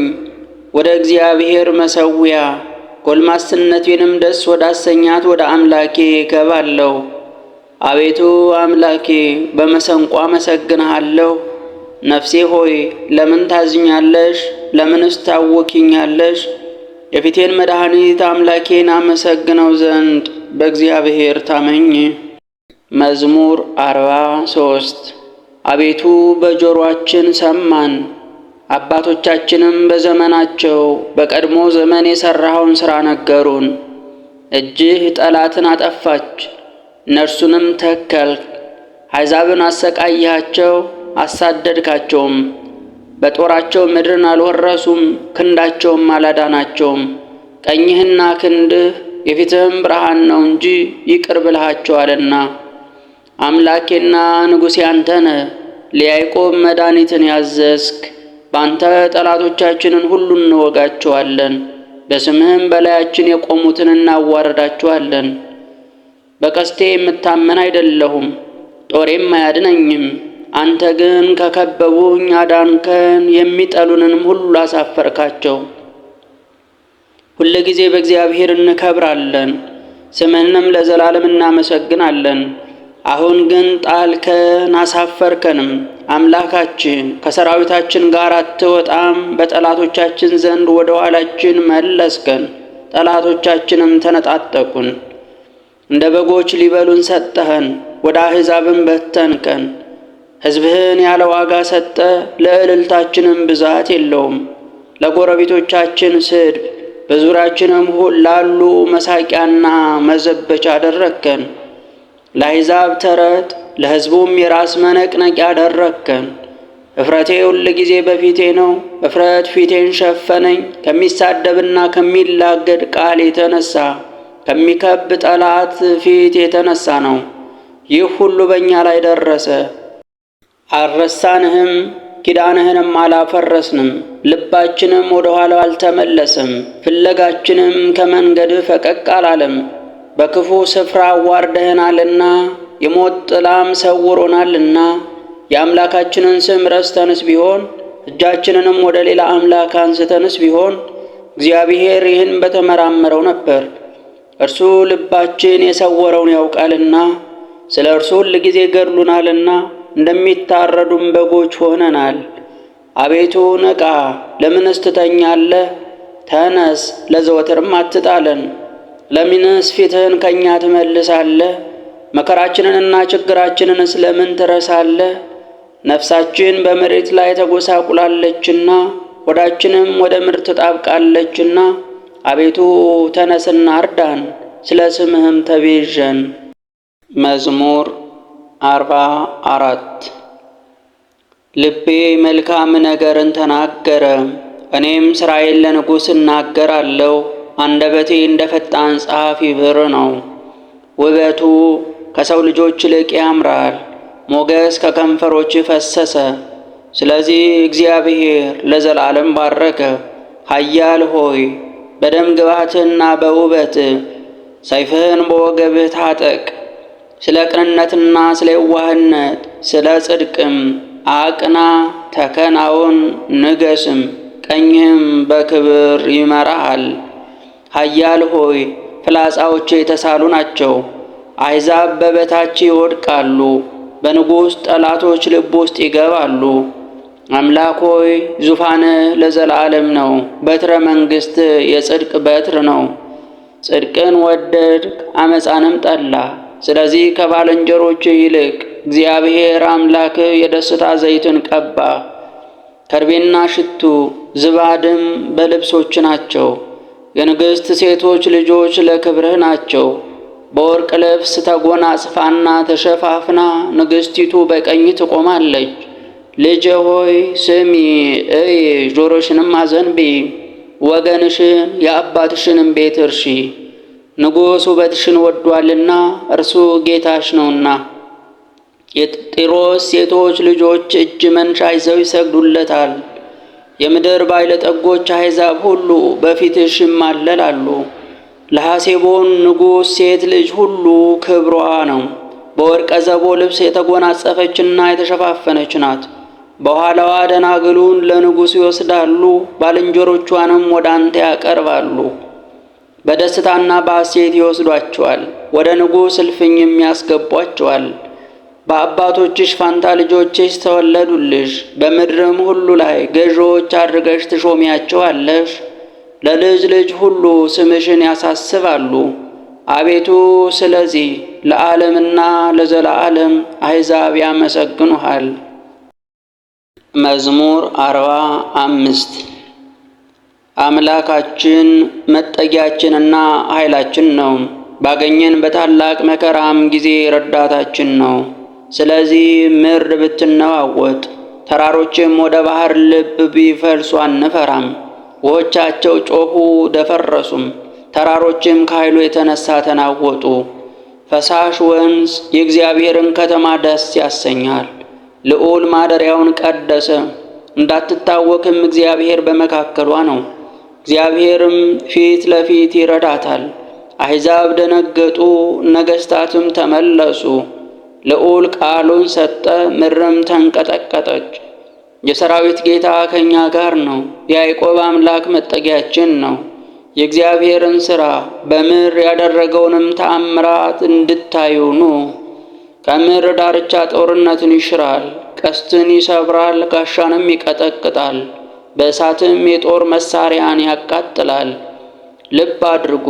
ወደ እግዚአብሔር መሠዊያ። ጎልማስነቴንም ደስ ወዳሰኛት ወደ አምላኬ እገባለሁ። አቤቱ አምላኬ በመሰንቆ አመሰግንሃለሁ። ነፍሴ ሆይ ለምን ታዝኛለሽ? ለምንስ ታወኪኛለሽ? የፊቴን መድኃኒት አምላኬን አመሰግነው ዘንድ በእግዚአብሔር ታመኝ። መዝሙር 43። አቤቱ በጆሮአችን ሰማን፣ አባቶቻችንም በዘመናቸው በቀድሞ ዘመን የሠራኸውን ሥራ ነገሩን። እጅህ ጠላትን አጠፋች፣ እነርሱንም ተከልክ። አሕዛብን አሰቃይሃቸው፣ አሳደድካቸውም። በጦራቸው ምድርን አልወረሱም፣ ክንዳቸውም አላዳናቸውም። ቀኝህና ክንድህ የፊትህም ብርሃን ነው እንጂ ይቅር ብልሃቸዋልና። አምላኬና ንጉሴ አንተ ነህ። ለያዕቆብ መድኃኒትን ያዘዝክ፣ በአንተ ጠላቶቻችንን ሁሉ እንወጋቸዋለን፣ በስምህም በላያችን የቆሙትን እናዋርዳቸዋለን። በቀስቴ የምታመን አይደለሁም፣ ጦሬም አያድነኝም። አንተ ግን ከከበቡኝ አዳንከን፣ የሚጠሉንንም ሁሉ አሳፈርካቸው። ሁልጊዜ በእግዚአብሔር እንከብራለን፣ ስምህንም ለዘላለም እናመሰግናለን። አሁን ግን ጣልከን አሳፈርከንም። አምላካችን ከሰራዊታችን ጋር አትወጣም፣ በጠላቶቻችን ዘንድ ወደ ኋላችን መለስከን፣ ጠላቶቻችንም ተነጣጠቁን። እንደ በጎች ሊበሉን ሰጠኸን፣ ወደ አሕዛብም በተንከን። ሕዝብህን ያለ ዋጋ ሰጠ፣ ለእልልታችንም ብዛት የለውም። ለጎረቤቶቻችን ስድብ፣ በዙሪያችንም ላሉ መሳቂያና መዘበቻ አደረግከን። ለአሕዛብ ተረት ለሕዝቡም የራስ መነቅነቂያ አደረግከን። እፍረቴ ሁል ጊዜ በፊቴ ነው። እፍረት ፊቴን ሸፈነኝ። ከሚሳደብና ከሚላገድ ቃል የተነሳ ከሚከብ ጠላት ፊት የተነሳ ነው። ይህ ሁሉ በእኛ ላይ ደረሰ። አልረሳንህም፣ ኪዳንህንም አላፈረስንም። ልባችንም ወደ ኋላው አልተመለሰም፣ ፍለጋችንም ከመንገድህ ፈቀቅ አላለም። በክፉ ስፍራ አዋርደህናልና የሞት ጥላም ሰውሮናልና የአምላካችንን ስም ረስተንስ ቢሆን እጃችንንም ወደ ሌላ አምላክ አንስተንስ ቢሆን እግዚአብሔር ይህን በተመራመረው ነበር። እርሱ ልባችን የሰወረውን ያውቃልና ስለ እርሱ ሁል ጊዜ ገድሉናልና እንደሚታረዱም በጎች ሆነናል። አቤቱ ንቃ፣ ለምንስ ትተኛለህ? ተነስ፣ ለዘወትርም አትጣለን። ለምንስ ፊትህን ከእኛ ትመልሳለህ? መከራችንንና ችግራችንንስ ለምን ትረሳለህ? ነፍሳችን በመሬት ላይ ተጎሳቁላለችና ሆዳችንም ወደ ምድር ተጣብቃለችና፣ አቤቱ ተነስና እርዳን፣ ስለ ስምህም ተቤዠን። መዝሙር 44። ልቤ መልካም ነገርን ተናገረ፣ እኔም ሥራዬን ለንጉሥ እናገራለሁ። አንደበቴ እንደ ፈጣን ጸሐፊ ብር ነው። ውበቱ ከሰው ልጆች ይልቅ ያምራል፣ ሞገስ ከከንፈሮች ፈሰሰ። ስለዚህ እግዚአብሔር ለዘላለም ባረከ። ኃያል ሆይ በደም ግባትህና በውበት ሰይፍህን በወገብህ ታጠቅ። ስለ ቅንነትና ስለ የዋህነት ስለ ጽድቅም አቅና፣ ተከናውን፣ ንገስም። ቀኝህም በክብር ይመራሃል። ኃያል ሆይ ፍላጻዎች የተሳሉ ናቸው። አሕዛብ በበታች ይወድቃሉ፣ በንጉሥ ጠላቶች ልብ ውስጥ ይገባሉ። አምላክ ሆይ ዙፋንህ ለዘላለም ነው፣ በትረ መንግሥት የጽድቅ በትር ነው። ጽድቅን ወደድክ፣ አመፃንም ጠላ። ስለዚህ ከባልንጀሮች ይልቅ እግዚአብሔር አምላክህ የደስታ ዘይትን ቀባ። ከርቤና ሽቱ ዝባድም በልብሶች ናቸው። የንግሥት ሴቶች ልጆች ለክብርህ ናቸው። በወርቅ ልብስ ተጎናጽፋና ተሸፋፍና ንግሥቲቱ በቀኝ ትቆማለች። ልጄ ሆይ ስሚ፣ እይ፣ ጆሮሽንም አዘንቢ፣ ወገንሽን የአባትሽንም ቤት እርሺ። ንጉሥ ውበትሽን ወዷልና እርሱ ጌታሽ ነውና። የጢሮስ ሴቶች ልጆች እጅ መንሻ ይዘው ይሰግዱለታል። የምድር ባለጠጎች አሕዛብ ሁሉ በፊትሽ ይማለላሉ። ለሐሴቦን ንጉሥ ሴት ልጅ ሁሉ ክብሯ ነው። በወርቀ ዘቦ ልብስ የተጎናጸፈችና የተሸፋፈነች ናት። በኋላዋ ደናግሉን ለንጉሡ ይወስዳሉ፣ ባልንጀሮቿንም ወደ አንተ ያቀርባሉ። በደስታና በሐሴት ይወስዷቸዋል፣ ወደ ንጉሥ እልፍኝም ያስገቧቸዋል። በአባቶችሽ ፋንታ ልጆችሽ ተወለዱልሽ፣ በምድርም ሁሉ ላይ ገዢዎች አድርገሽ ትሾሚያቸዋለሽ። ለልጅ ልጅ ሁሉ ስምሽን ያሳስባሉ። አቤቱ ስለዚህ ለዓለምና ለዘላለም አሕዛብ ያመሰግኑሃል። መዝሙር 45። አምላካችን መጠጊያችንና ኃይላችን ነው፣ ባገኘን በታላቅ መከራም ጊዜ ረዳታችን ነው። ስለዚህ ምድር ብትነዋወጥ ተራሮችም ወደ ባህር ልብ ቢፈልሱ አንፈራም። ውኆቻቸው ጮኹ ደፈረሱም፣ ተራሮችም ከኃይሉ የተነሳ ተናወጡ። ፈሳሽ ወንዝ የእግዚአብሔርን ከተማ ደስ ያሰኛል። ልዑል ማደሪያውን ቀደሰ፣ እንዳትታወክም እግዚአብሔር በመካከሏ ነው። እግዚአብሔርም ፊት ለፊት ይረዳታል። አሕዛብ ደነገጡ፣ ነገሥታትም ተመለሱ። ልዑል ቃሉን ሰጠ፣ ምድርም ተንቀጠቀጠች። የሰራዊት ጌታ ከእኛ ጋር ነው፣ የያዕቆብ አምላክ መጠጊያችን ነው። የእግዚአብሔርን ሥራ በምድር ያደረገውንም ተአምራት እንድታዩ ኑ። ከምድር ዳርቻ ጦርነትን ይሽራል፣ ቀስትን ይሰብራል፣ ጋሻንም ይቀጠቅጣል፣ በእሳትም የጦር መሳሪያን ያቃጥላል። ልብ አድርጉ፣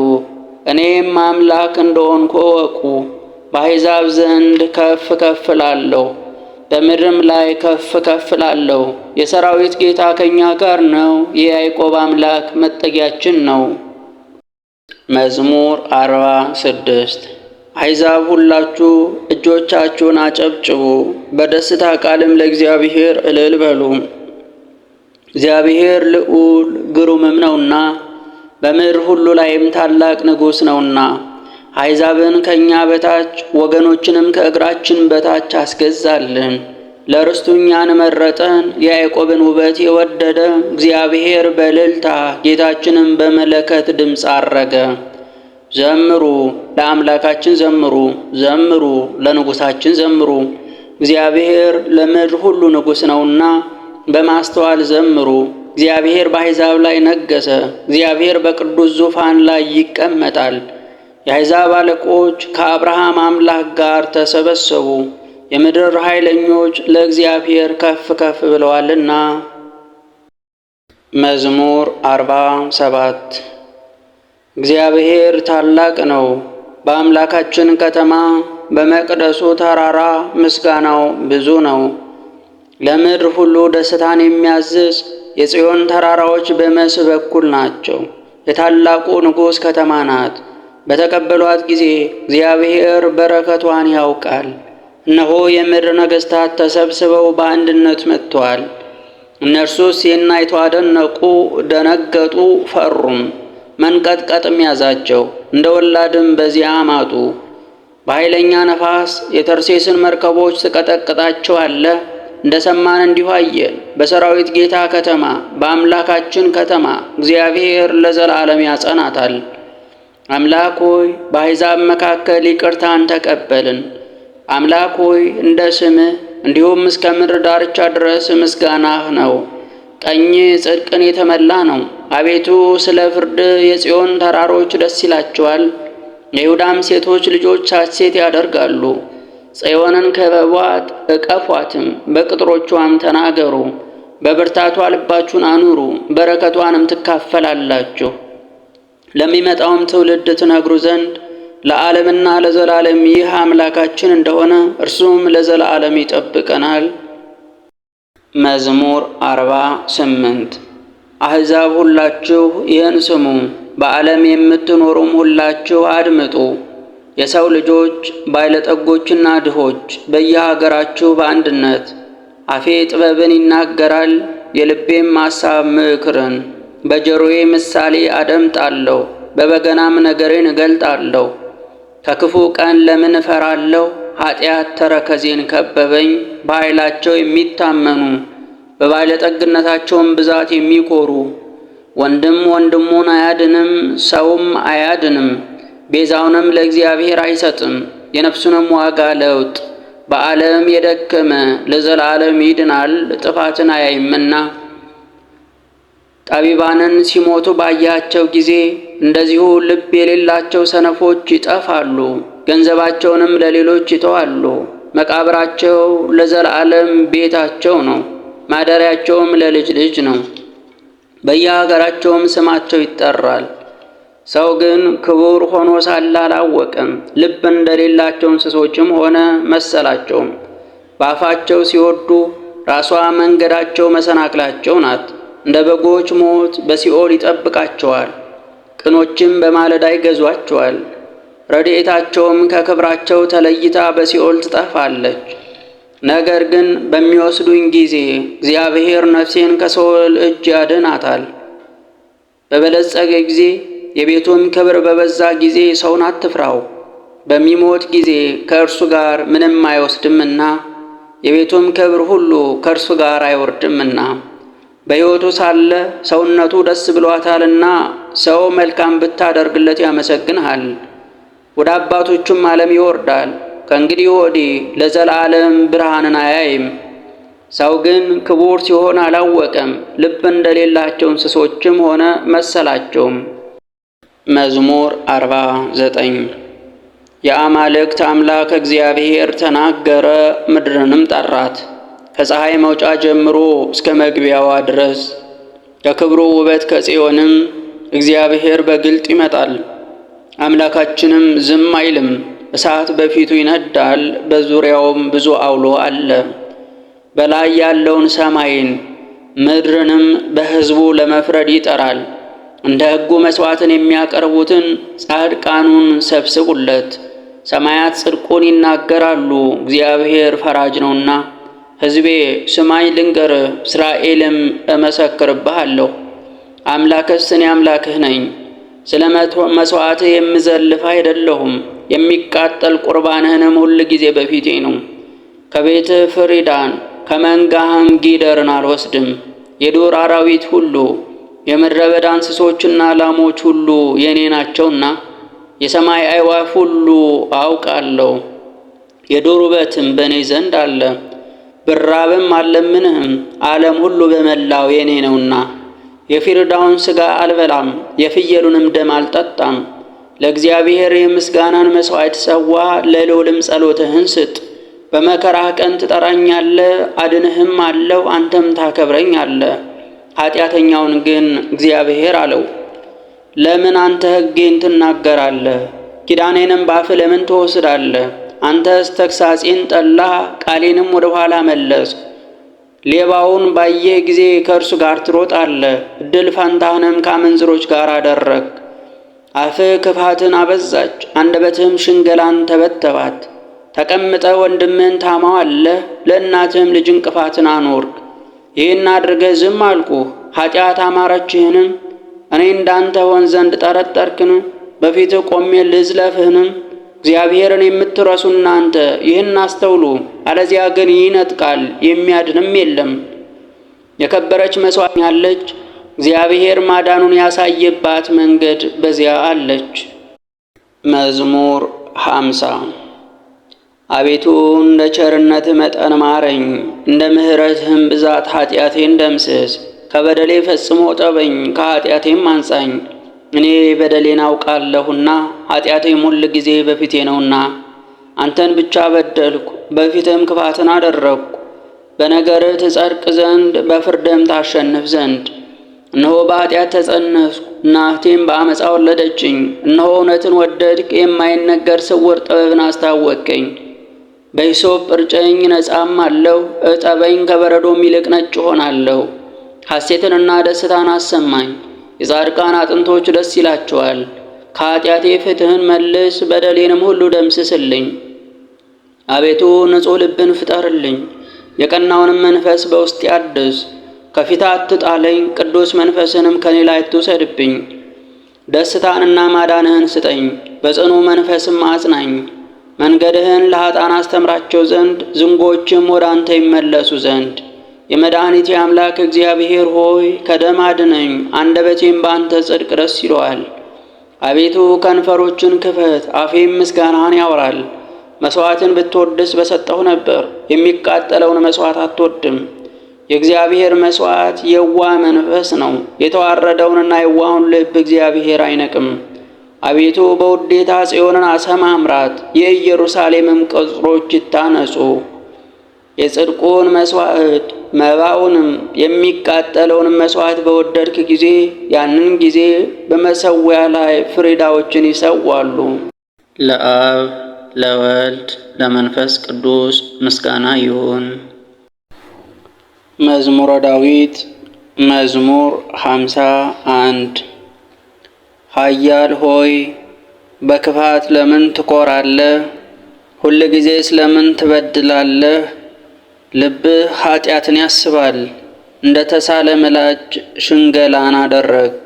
እኔም አምላክ እንደሆንኩ እወቁ። በአሕዛብ ዘንድ ከፍ ከፍ እላለሁ፣ በምድርም ላይ ከፍ ከፍ እላለሁ። የሰራዊት ጌታ ከእኛ ጋር ነው፣ የያዕቆብ አምላክ መጠጊያችን ነው። መዝሙር 46። አሕዛብ ሁላችሁ እጆቻችሁን አጨብጭቡ፣ በደስታ ቃልም ለእግዚአብሔር እልል በሉ። እግዚአብሔር ልዑል ግሩምም ነውና በምድር ሁሉ ላይም ታላቅ ንጉሥ ነውና። አሕዛብን ከእኛ በታች ወገኖችንም ከእግራችን በታች አስገዛልን። ለርስቱ እኛን መረጠን፣ የያዕቆብን ውበት የወደደ እግዚአብሔር በእልልታ ጌታችንም በመለከት ድምፅ አረገ። ዘምሩ ለአምላካችን ዘምሩ፣ ዘምሩ ለንጉሣችን ዘምሩ። እግዚአብሔር ለምድር ሁሉ ንጉሥ ነውና በማስተዋል ዘምሩ። እግዚአብሔር በአሕዛብ ላይ ነገሠ። እግዚአብሔር በቅዱስ ዙፋን ላይ ይቀመጣል። የአሕዛብ አለቆች ከአብርሃም አምላክ ጋር ተሰበሰቡ። የምድር ኃይለኞች ለእግዚአብሔር ከፍ ከፍ ብለዋልና። መዝሙር 47። እግዚአብሔር ታላቅ ነው። በአምላካችን ከተማ በመቅደሱ ተራራ ምስጋናው ብዙ ነው። ለምድር ሁሉ ደስታን የሚያዝዝ የጽዮን ተራራዎች በመስህ በኩል ናቸው። የታላቁ ንጉሥ ከተማ ናት። በተቀበሏት ጊዜ እግዚአብሔር በረከቷን ያውቃል። እነሆ የምድር ነገሥታት ተሰብስበው በአንድነት መጥተዋል። እነርሱስ ይህን አይተው አደነቁ፣ ደነገጡ፣ ፈሩም። መንቀጥቀጥም ያዛቸው፣ እንደ ወላድም በዚያ አማጡ። በኃይለኛ ነፋስ የተርሴስን መርከቦች ትቀጠቅጣቸዋለህ። እንደ ሰማን እንዲሁ አየን። በሰራዊት ጌታ ከተማ በአምላካችን ከተማ እግዚአብሔር ለዘላለም ያጸናታል። አምላክ ሆይ በአሕዛብ መካከል ይቅርታን ተቀበልን። አምላክ ሆይ እንደ ስምህ እንዲሁም እስከ ምድር ዳርቻ ድረስ ምስጋናህ ነው። ቀኝ ጽድቅን የተመላ ነው። አቤቱ ስለ ፍርድ የጽዮን ተራሮች ደስ ይላቸዋል። የይሁዳም ሴቶች ልጆች ሐሴት ያደርጋሉ። ጽዮንን ከበቧት እቀፏትም፣ በቅጥሮቿም ተናገሩ። በብርታቷ ልባችሁን አኑሩ፣ በረከቷንም ትካፈላላችሁ። ለሚመጣውም ትውልድ ትነግሩ ዘንድ ለዓለምና ለዘላለም ይህ አምላካችን እንደሆነ እርሱም ለዘላለም ይጠብቀናል። መዝሙር 48። አሕዛብ ሁላችሁ ይህን ስሙ፣ በዓለም የምትኖሩም ሁላችሁ አድምጡ። የሰው ልጆች ባለጠጎችና ድሆች በየሀገራችሁ በአንድነት። አፌ ጥበብን ይናገራል፣ የልቤም አሳብ ምክርን። በጆሮዬ ምሳሌ አደምጣለሁ፣ በበገናም ነገሬን እገልጣለሁ። ከክፉ ቀን ለምን እፈራለሁ? ኃጢአት ተረከዜን ከበበኝ። በኃይላቸው የሚታመኑ በባለጠግነታቸውም ብዛት የሚኮሩ ወንድም ወንድሙን አያድንም፣ ሰውም አያድንም፣ ቤዛውንም ለእግዚአብሔር አይሰጥም፣ የነፍሱንም ዋጋ ለውጥ። በዓለም የደከመ ለዘላለም ይድናል፣ ጥፋትን አያይምና። ጠቢባንን ሲሞቱ ባያቸው ጊዜ እንደዚሁ ልብ የሌላቸው ሰነፎች ይጠፋሉ፣ ገንዘባቸውንም ለሌሎች ይተዋሉ። መቃብራቸው ለዘላለም ቤታቸው ነው፣ ማደሪያቸውም ለልጅ ልጅ ነው። በየሀገራቸውም ስማቸው ይጠራል። ሰው ግን ክቡር ሆኖ ሳለ አላወቀም። ልብ እንደሌላቸው እንስሶችም ሆነ መሰላቸውም። በአፋቸው ሲወዱ ራሷ መንገዳቸው መሰናክላቸው ናት። እንደ በጎች ሞት በሲኦል ይጠብቃቸዋል። ቅኖችም በማለዳ ይገዟቸዋል። ረድኤታቸውም ከክብራቸው ተለይታ በሲኦል ትጠፋለች። ነገር ግን በሚወስዱኝ ጊዜ እግዚአብሔር ነፍሴን ከሲኦል እጅ ያድናታል። በበለጸገ ጊዜ የቤቱም ክብር በበዛ ጊዜ ሰውን አትፍራው። በሚሞት ጊዜ ከእርሱ ጋር ምንም አይወስድምና የቤቱም ክብር ሁሉ ከእርሱ ጋር አይወርድምና። በሕይወቱ ሳለ ሰውነቱ ደስ ብሏታልና ሰው መልካም ብታደርግለት ያመሰግንሃል። ወደ አባቶቹም ዓለም ይወርዳል። ከእንግዲህ ወዲህ ለዘላለም ብርሃንን አያይም። ሰው ግን ክቡር ሲሆን አላወቀም፣ ልብ እንደሌላቸው እንስሶችም ሆነ መሰላቸውም። መዝሙር 49። የአማልክት አምላክ እግዚአብሔር ተናገረ፣ ምድርንም ጠራት። ከፀሐይ መውጫ ጀምሮ እስከ መግቢያዋ ድረስ ከክብሩ ውበት ከጽዮንም እግዚአብሔር በግልጥ ይመጣል። አምላካችንም ዝም አይልም። እሳት በፊቱ ይነዳል፣ በዙሪያውም ብዙ አውሎ አለ። በላይ ያለውን ሰማይን ምድርንም በሕዝቡ ለመፍረድ ይጠራል። እንደ ሕጉ መሥዋዕትን የሚያቀርቡትን ጻድቃኑን ሰብስቡለት። ሰማያት ጽድቁን ይናገራሉ፣ እግዚአብሔር ፈራጅ ነውና። ሕዝቤ ስማኝ ልንገርህ፣ እስራኤልም እመሰክርብሃለሁ። አምላክስ እኔ አምላክህ ነኝ። ስለ መሥዋዕትህ የምዘልፍህ አይደለሁም። የሚቃጠል ቁርባንህንም ሁል ጊዜ በፊቴ ነው። ከቤትህ ፍሪዳን ከመንጋህም ጊደርን አልወስድም። የዱር አራዊት ሁሉ የምድረ በዳ እንስሶችና ላሞች ሁሉ የእኔ ናቸውና የሰማይ አዕዋፍ ሁሉ አውቃለሁ። የዱር ውበትም በእኔ ዘንድ አለ። ብራብም አልለምንህም፣ ዓለም ሁሉ በመላው የእኔ ነውና። የፍሪዳውን ሥጋ አልበላም፣ የፍየሉንም ደም አልጠጣም። ለእግዚአብሔር የምስጋናን መሥዋዕት ሰዋ፣ ለልዑልም ጸሎትህን ስጥ። በመከራህ ቀን ትጠራኛለህ፣ አድንህም አለው፣ አንተም ታከብረኛለህ። ኃጢአተኛውን ግን እግዚአብሔር አለው፣ ለምን አንተ ሕጌን ትናገራለህ? ኪዳኔንም በአፍህ ለምን ትወስዳለህ? አንተስ ተግሣጼን ጠላህ፣ ቃሌንም ወደ ኋላ መለስህ። ሌባውን ባየህ ጊዜ ከእርሱ ጋር ትሮጣለህ፣ እድል ፈንታህንም ከአመንዝሮች ጋር አደረግህ። አፍህ ክፋትን አበዛች፣ አንደበትህም ሽንገላን ተበተባት። ተቀምጠህ ወንድምህን ታማዋለህ፣ ለእናትህም ልጅ እንቅፋትን አኖርክ። ይህን አድርገህ ዝም አልኩህ፣ ኃጢአት አማረችህንም? እኔ እንዳንተ ሆን ዘንድ ጠረጠርክን? በፊትህ ቆሜ ልዝለፍህንም? እግዚአብሔርን የምትረሱ እናንተ ይህን አስተውሉ፣ አለዚያ ግን ይነጥቃል፣ የሚያድንም የለም። የከበረች መሥዋዕት ያለች እግዚአብሔር ማዳኑን ያሳየባት መንገድ በዚያ አለች። መዝሙር 50። አቤቱ እንደ ቸርነትህ መጠን ማረኝ፣ እንደ ምሕረትህም ብዛት ኃጢአቴን ደምስስ። ከበደሌ ፈጽሞ ጠበኝ፣ ከኃጢአቴም አንጻኝ። እኔ በደሌን አውቃለሁና ኃጢአቴም ሁል ጊዜ በፊቴ ነውና። አንተን ብቻ በደልኩ፣ በፊትህም ክፋትን አደረግኩ፣ በነገርህ ትጸድቅ ዘንድ በፍርድህም ታሸንፍ ዘንድ። እነሆ በኃጢአት ተጸነስኩ፣ እናቴም በዓመፃ ወለደችኝ። እነሆ እውነትን ወደድክ፣ የማይነገር ስውር ጥበብን አስታወቅከኝ። በሂሶጵ እርጨኝ ነጻም አለው፣ እጠበኝ ከበረዶም ይልቅ ነጭ እሆናለሁ። ሐሴትንና ደስታን አሰማኝ፣ የጻድቃን አጥንቶች ደስ ይላቸዋል። ከኃጢአቴ ፍትሕን መልስ፣ በደሌንም ሁሉ ደምስስልኝ። አቤቱ ንጹሕ ልብን ፍጠርልኝ፣ የቀናውንም መንፈስ በውስጤ አድስ። ከፊትህ አትጣለኝ፣ ቅዱስ መንፈስንም ከኔ ላይ አትውሰድብኝ። ደስታንና ማዳንህን ስጠኝ፣ በጽኑ መንፈስም አጽናኝ። መንገድህን ለኃጥአን አስተምራቸው ዘንድ ዝንጎችም ወደ አንተ ይመለሱ ዘንድ። የመድኃኒቴ አምላክ እግዚአብሔር ሆይ ከደም አድነኝ፣ አንደበቴም በአንተ ጽድቅ ደስ ይለዋል። አቤቱ ከንፈሮችን ክፈት፣ አፌም ምስጋናህን ያወራል። መሥዋዕትን ብትወድስ በሰጠሁ ነበር፣ የሚቃጠለውን መሥዋዕት አትወድም። የእግዚአብሔር መሥዋዕት የዋህ መንፈስ ነው። የተዋረደውንና የዋሁን ልብ እግዚአብሔር አይነቅም። አቤቱ በውዴታ ጽዮንን አሰማምራት፣ የኢየሩሳሌምም ቅጽሮች ይታነጹ። የጽድቁን መሥዋዕት መባውንም የሚቃጠለውን መሥዋዕት በወደድክ ጊዜ ያንን ጊዜ በመሠዊያ ላይ ፍሪዳዎችን ይሰዋሉ። ለአብ ለወልድ ለመንፈስ ቅዱስ ምስጋና ይሁን። መዝሙረ ዳዊት መዝሙር 51። ኃያል ሆይ በክፋት ለምን ትኮራለህ? ሁል ጊዜስ ለምን ትበድላለህ? ልብህ ኃጢአትን ያስባል፣ እንደ ተሳለ ምላጭ ሽንገላን አደረግ።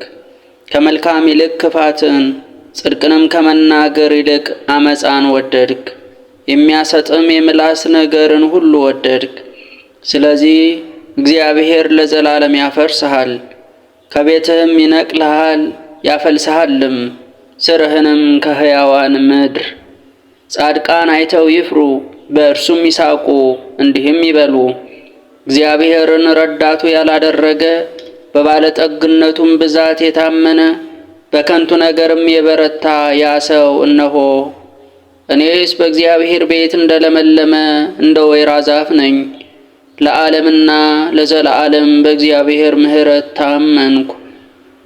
ከመልካም ይልቅ ክፋትን፣ ጽድቅንም ከመናገር ይልቅ አመፃን ወደድክ። የሚያሰጥም የምላስ ነገርን ሁሉ ወደድክ። ስለዚህ እግዚአብሔር ለዘላለም ያፈርስሃል፣ ከቤትህም ይነቅልሃል ያፈልስሃልም፣ ስርህንም ከሕያዋን ምድር። ጻድቃን አይተው ይፍሩ፣ በእርሱም ይሳቁ፣ እንዲህም ይበሉ፦ እግዚአብሔርን ረዳቱ ያላደረገ፣ በባለጠግነቱም ብዛት የታመነ፣ በከንቱ ነገርም የበረታ ያ ሰው እነሆ። እኔስ በእግዚአብሔር ቤት እንደለመለመ እንደ ወይራ ዛፍ ነኝ። ለዓለምና ለዘላለም በእግዚአብሔር ምሕረት ታመንኩ።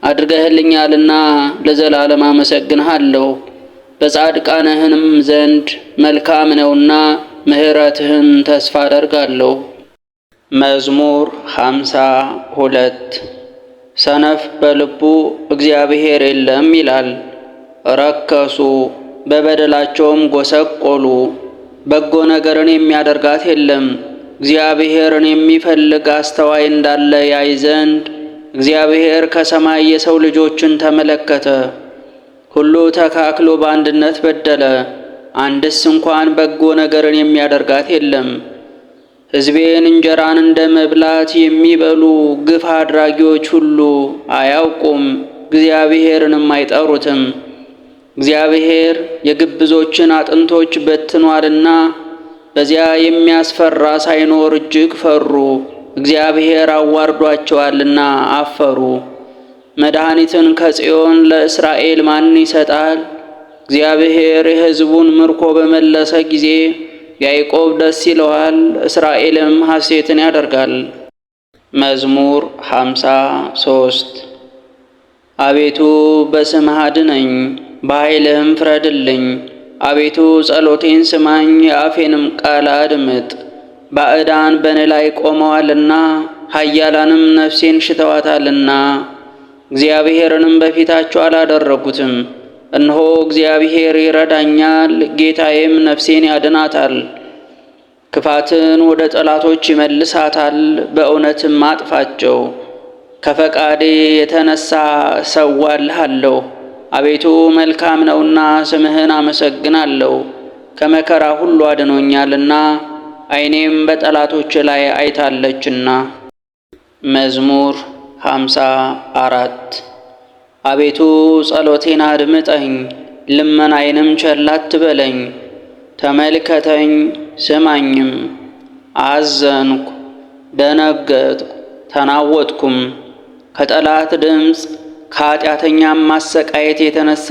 አድርገህልኛልና ለዘላለም አመሰግንሃለሁ። በጻድቃንህንም ዘንድ መልካም ነውና ምሕረትህን ተስፋ አደርጋለሁ። መዝሙር 52። ሰነፍ በልቡ እግዚአብሔር የለም ይላል። ረከሱ፣ በበደላቸውም ጎሰቆሉ። በጎ ነገርን የሚያደርጋት የለም። እግዚአብሔርን የሚፈልግ አስተዋይ እንዳለ ያይ ዘንድ እግዚአብሔር ከሰማይ የሰው ልጆችን ተመለከተ። ሁሉ ተካክሎ በአንድነት በደለ፣ አንድስ እንኳን በጎ ነገርን የሚያደርጋት የለም። ሕዝቤን እንጀራን እንደ መብላት የሚበሉ ግፍ አድራጊዎች ሁሉ አያውቁም፣ እግዚአብሔርንም አይጠሩትም። እግዚአብሔር የግብዞችን አጥንቶች በትኗልና በዚያ የሚያስፈራ ሳይኖር እጅግ ፈሩ። እግዚአብሔር አዋርዷቸዋልና አፈሩ። መድኃኒትን ከጽዮን ለእስራኤል ማን ይሰጣል? እግዚአብሔር የሕዝቡን ምርኮ በመለሰ ጊዜ ያዕቆብ ደስ ይለዋል፣ እስራኤልም ሐሴትን ያደርጋል። መዝሙር 53። አቤቱ በስምህ አድነኝ፣ በኃይልህም ፍረድልኝ። አቤቱ ጸሎቴን ስማኝ፣ የአፌንም ቃል አድምጥ። ባዕዳን በእኔ ላይ ቆመዋልና ኃያላንም ነፍሴን ሽተዋታልና፣ እግዚአብሔርንም በፊታቸው አላደረጉትም። እነሆ እግዚአብሔር ይረዳኛል፣ ጌታዬም ነፍሴን ያድናታል። ክፋትን ወደ ጠላቶች ይመልሳታል፣ በእውነትም አጥፋቸው። ከፈቃዴ የተነሳ እሰዋልሃለሁ፣ አቤቱ መልካም ነውና ስምህን አመሰግናለሁ። ከመከራ ሁሉ አድኖኛልና ዓይኔም በጠላቶች ላይ አይታለችና። መዝሙር 54። አቤቱ ጸሎቴን አድምጠኝ፣ ልመናዬንም ቸል አትበለኝ። ተመልከተኝ ስማኝም። አዘንኩ፣ ደነገጥኩ፣ ተናወጥኩም። ከጠላት ድምፅ ከኃጢአተኛም ማሰቃየት የተነሳ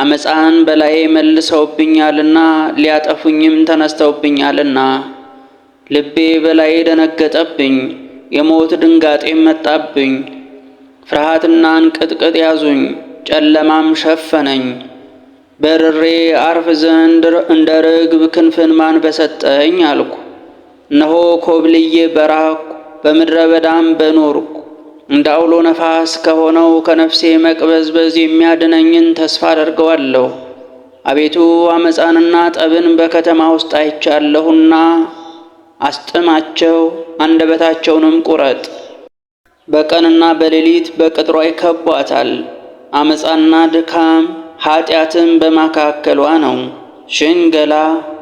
አመፃን በላዬ መልሰውብኛልና ሊያጠፉኝም ተነስተውብኛልና። ልቤ በላዬ ደነገጠብኝ፣ የሞት ድንጋጤም መጣብኝ። ፍርሃትና እንቅጥቅጥ ያዙኝ፣ ጨለማም ሸፈነኝ። በርሬ አርፍ ዘንድ እንደ ርግብ ክንፍን ማን በሰጠኝ አልኩ። እነሆ ኮብልዬ በራቅኩ፣ በምድረ በዳም በኖርኩ። እንደ አውሎ ነፋስ ከሆነው ከነፍሴ መቅበዝበዝ የሚያድነኝን ተስፋ አደርገዋለሁ። አቤቱ አመፃንና ጠብን በከተማ ውስጥ አይቻለሁና አስጥማቸው፣ አንደበታቸውንም ቁረጥ። በቀንና በሌሊት በቅጥሯ ይከቧታል። አመፃና ድካም ኃጢአትም በመካከሏ ነው። ሽንገላ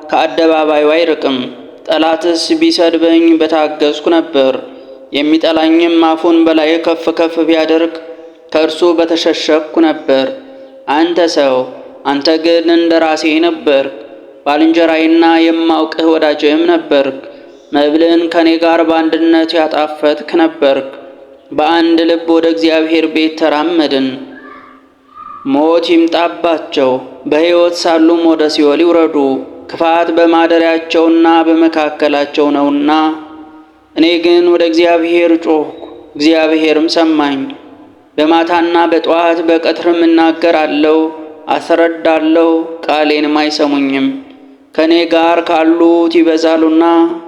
ከአደባባዩ አይርቅም። ጠላትስ ቢሰድበኝ በታገስኩ ነበር። የሚጠላኝም አፉን በላይ ከፍ ከፍ ቢያደርግ ከእርሱ በተሸሸግኩ ነበር። አንተ ሰው፣ አንተ ግን እንደ ራሴ ነበርክ፣ ባልንጀራዬና የማውቅህ ወዳጄም ነበርክ። መብልን ከኔ ጋር በአንድነት ያጣፈጥክ ነበርክ። በአንድ ልብ ወደ እግዚአብሔር ቤት ተራመድን። ሞት ይምጣባቸው፣ በሕይወት ሳሉም ወደ ሲኦል ይውረዱ። ክፋት በማደሪያቸውና በመካከላቸው ነውና። እኔ ግን ወደ እግዚአብሔር ጮኽኩ፣ እግዚአብሔርም ሰማኝ። በማታና በጠዋት በቀትርም እናገራለሁ፣ አስረዳለሁ፣ ቃሌንም አይሰሙኝም። ከእኔ ጋር ካሉት ይበዛሉና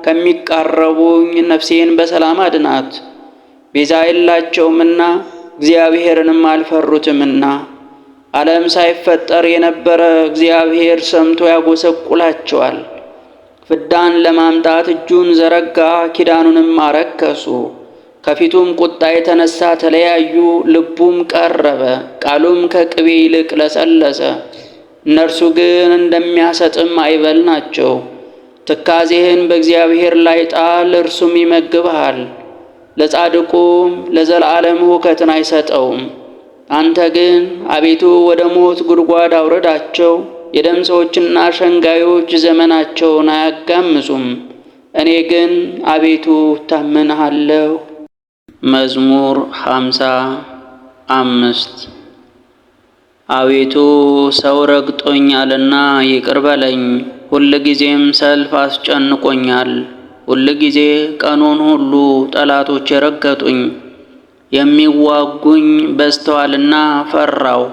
ከሚቃረቡኝ ነፍሴን በሰላም አድናት። ቤዛ የላቸውምና እግዚአብሔርንም አልፈሩትምና። ዓለም ሳይፈጠር የነበረ እግዚአብሔር ሰምቶ ያጎሰቁላቸዋል። ፍዳን ለማምጣት እጁን ዘረጋ፣ ኪዳኑንም አረከሱ። ከፊቱም ቁጣ የተነሳ ተለያዩ። ልቡም ቀረበ፣ ቃሉም ከቅቤ ይልቅ ለሰለሰ። እነርሱ ግን እንደሚያሰጥም አይበል ናቸው። ትካዜህን በእግዚአብሔር ላይ ጣል፣ እርሱም ይመግብሃል። ለጻድቁም ለዘላለም ሁከትን አይሰጠውም። አንተ ግን አቤቱ ወደ ሞት ጉድጓድ አውረዳቸው። የደም ሰዎችና ሸንጋዮች ዘመናቸውን አያጋምጹም። እኔ ግን አቤቱ ታምንሃለሁ። መዝሙር 55። አቤቱ ሰው ረግጦኛልና ይቅር በለኝ፣ ሁል ጊዜም ሰልፍ አስጨንቆኛል። ሁል ጊዜ ቀኑን ሁሉ ጠላቶች ረገጡኝ፣ የሚዋጉኝ በዝተዋልና ፈራው።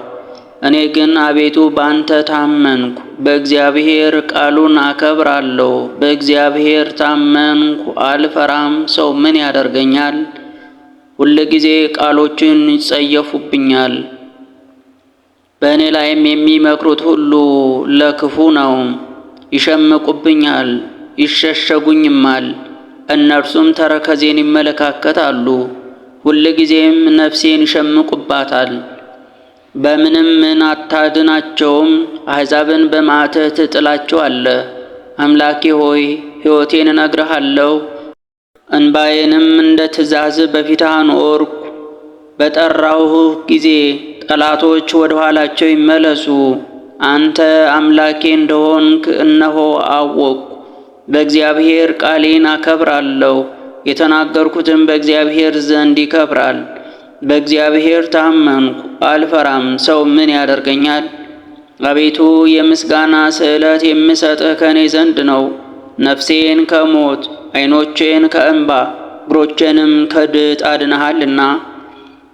እኔ ግን አቤቱ ባንተ ታመንኩ፣ በእግዚአብሔር ቃሉን አከብራለሁ። በእግዚአብሔር ታመንኩ አልፈራም፣ ሰው ምን ያደርገኛል? ሁል ጊዜ ቃሎችን ይጸየፉብኛል። በእኔ ላይም የሚመክሩት ሁሉ ለክፉ ነው። ይሸምቁብኛል፣ ይሸሸጉኝማል። እነርሱም ተረከዜን ይመለካከታሉ፣ ሁል ጊዜም ነፍሴን ይሸምቁባታል። በምንም ምን አታድናቸውም፣ አሕዛብን በመዓትህ ትጥላቸዋለህ። አምላኬ ሆይ ሕይወቴን እነግርሃለሁ፣ እንባዬንም እንደ ትእዛዝ በፊትህ አኖርኩ። በጠራሁህ ጊዜ ጠላቶች ወደ ኋላቸው ይመለሱ። አንተ አምላኬ እንደሆንክ እነሆ አወቅኩ። በእግዚአብሔር ቃሌን አከብራለሁ፣ የተናገርኩትም በእግዚአብሔር ዘንድ ይከብራል። በእግዚአብሔር ታመንኩ አልፈራም፣ ሰው ምን ያደርገኛል? አቤቱ የምስጋና ስዕለት የምሰጥህ ከእኔ ዘንድ ነው። ነፍሴን ከሞት ዓይኖቼን ከእንባ እግሮቼንም ከድጥ አድነሃልና።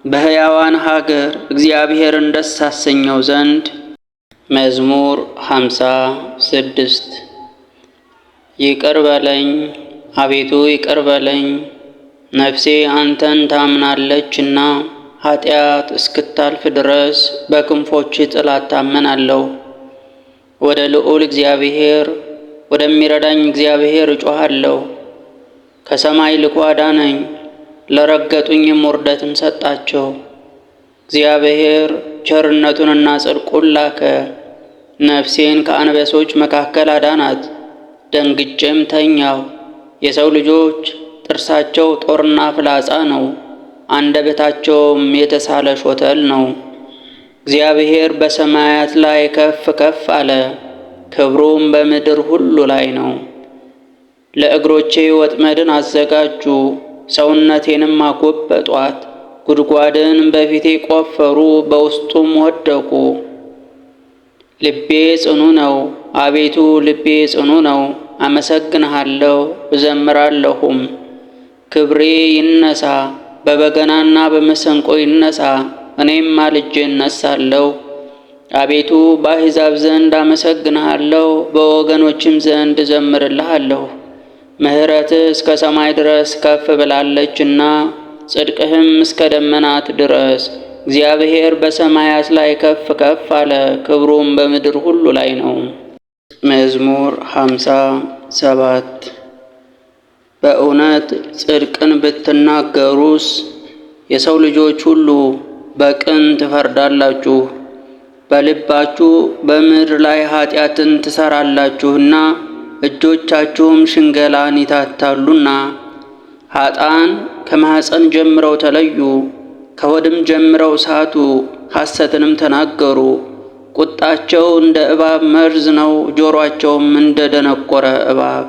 በሕያዋን ሀገር እግዚአብሔርን ደስ አሰኘው ዘንድ። መዝሙር 56። ይቅር በለኝ አቤቱ ይቅር በለኝ፣ ነፍሴ አንተን ታምናለችና። ኃጢአት እስክታልፍ ድረስ በክንፎች ጥላ እታመናለሁ። ወደ ልዑል እግዚአብሔር ወደሚረዳኝ እግዚአብሔር እጮኻለሁ። ከሰማይ ልኮ አዳነኝ፣ ለረገጡኝም ውርደትን ሰጣቸው። እግዚአብሔር ቸርነቱንና ጽድቁን ላከ፣ ነፍሴን ከአንበሶች መካከል አዳናት። ደንግጬም ተኛሁ። የሰው ልጆች ጥርሳቸው ጦርና ፍላጻ ነው፣ አንደበታቸውም የተሳለ ሾተል ነው። እግዚአብሔር በሰማያት ላይ ከፍ ከፍ አለ፣ ክብሩም በምድር ሁሉ ላይ ነው። ለእግሮቼ ወጥመድን አዘጋጁ፣ ሰውነቴንም አጎበጧት። ጉድጓድን በፊቴ ቆፈሩ፣ በውስጡም ወደቁ። ልቤ ጽኑ ነው፣ አቤቱ ልቤ ጽኑ ነው። አመሰግንሃለሁ እዘምራለሁም። ክብሬ ይነሳ፣ በበገናና በመሰንቆ ይነሳ። እኔም ማልጄ እነሳለሁ። አቤቱ በአሕዛብ ዘንድ አመሰግንሃለሁ፣ በወገኖችም ዘንድ እዘምርልሃለሁ። ምሕረትህ እስከ ሰማይ ድረስ ከፍ ብላለችና ጽድቅህም እስከ ደመናት ድረስ። እግዚአብሔር በሰማያት ላይ ከፍ ከፍ አለ፣ ክብሩም በምድር ሁሉ ላይ ነው። መዝሙር 57። በእውነት ጽድቅን ብትናገሩስ የሰው ልጆች ሁሉ በቅን ትፈርዳላችሁ። በልባችሁ በምድር ላይ ኃጢአትን ትሠራላችሁና እጆቻችሁም ሽንገላን ይታታሉና። ኃጥአን ከማኅፀን ጀምረው ተለዩ፣ ከሆድም ጀምረው ሳቱ፣ ሐሰትንም ተናገሩ። ቁጣቸው እንደ እባብ መርዝ ነው፣ ጆሮአቸውም እንደ ደነቆረ እባብ።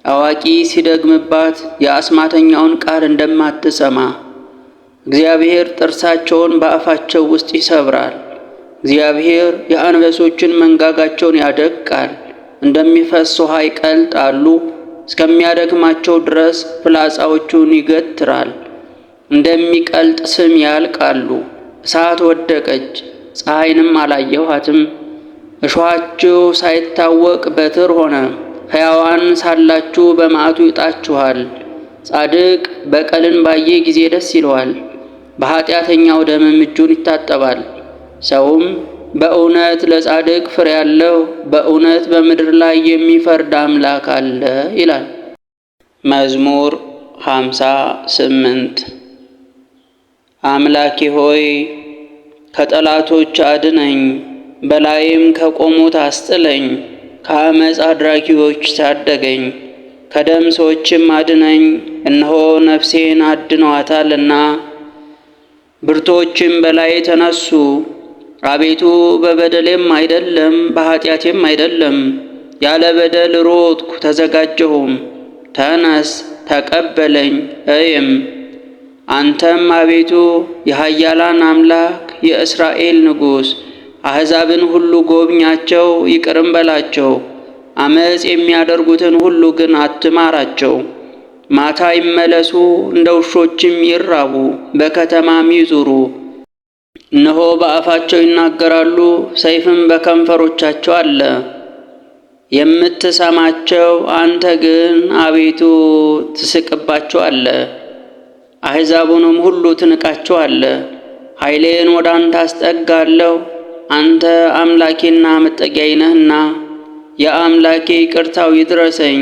አዋቂ ሲደግምባት የአስማተኛውን ቃል እንደማትሰማ እግዚአብሔር ጥርሳቸውን በአፋቸው ውስጥ ይሰብራል። እግዚአብሔር የአንበሶችን መንጋጋቸውን ያደቅቃል። እንደሚፈስ ውሃ ይቀልጣሉ። እስከሚያደክማቸው ድረስ ፍላጻዎቹን ይገትራል። እንደሚቀልጥ ስም ያልቃሉ። እሳት ወደቀች፣ ፀሐይንም አላየኋትም። እሾሃችሁ ሳይታወቅ በትር ሆነ። ሕያዋን ሳላችሁ በመዓቱ ይውጣችኋል። ጻድቅ በቀልን ባየ ጊዜ ደስ ይለዋል፣ በኃጢአተኛው ደምም እጁን ይታጠባል። ሰውም በእውነት ለጻድቅ ፍሬ አለው፣ በእውነት በምድር ላይ የሚፈርድ አምላክ አለ ይላል። መዝሙር 58። አምላኬ ሆይ ከጠላቶች አድነኝ፣ በላይም ከቆሙት አስጥለኝ። ከአመፅ አድራጊዎች ታደገኝ፣ ከደም ሰዎችም አድነኝ። እነሆ ነፍሴን አድነዋታልና፣ ብርቶችም በላይ ተነሱ። አቤቱ በበደሌም አይደለም በኃጢአቴም አይደለም፣ ያለ በደል ሮጥኩ ተዘጋጀሁም። ተነስ ተቀበለኝ እይም። አንተም አቤቱ የኃያላን አምላክ የእስራኤል ንጉሥ አሕዛብን ሁሉ ጎብኛቸው፣ ይቅርም በላቸው። አመፅ የሚያደርጉትን ሁሉ ግን አትማራቸው። ማታ ይመለሱ፣ እንደ ውሾችም ይራቡ፣ በከተማም ይዙሩ። እነሆ በአፋቸው ይናገራሉ፣ ሰይፍም በከንፈሮቻቸው አለ። የምትሰማቸው አንተ ግን አቤቱ ትስቅባቸዋለህ፣ አሕዛቡንም ሁሉ ትንቃቸዋለህ። ኃይሌን ወደ አንተ አስጠጋለሁ፣ አንተ አምላኬና መጠጊያዬ ነህና። የአምላኬ ይቅርታው ይድረሰኝ፣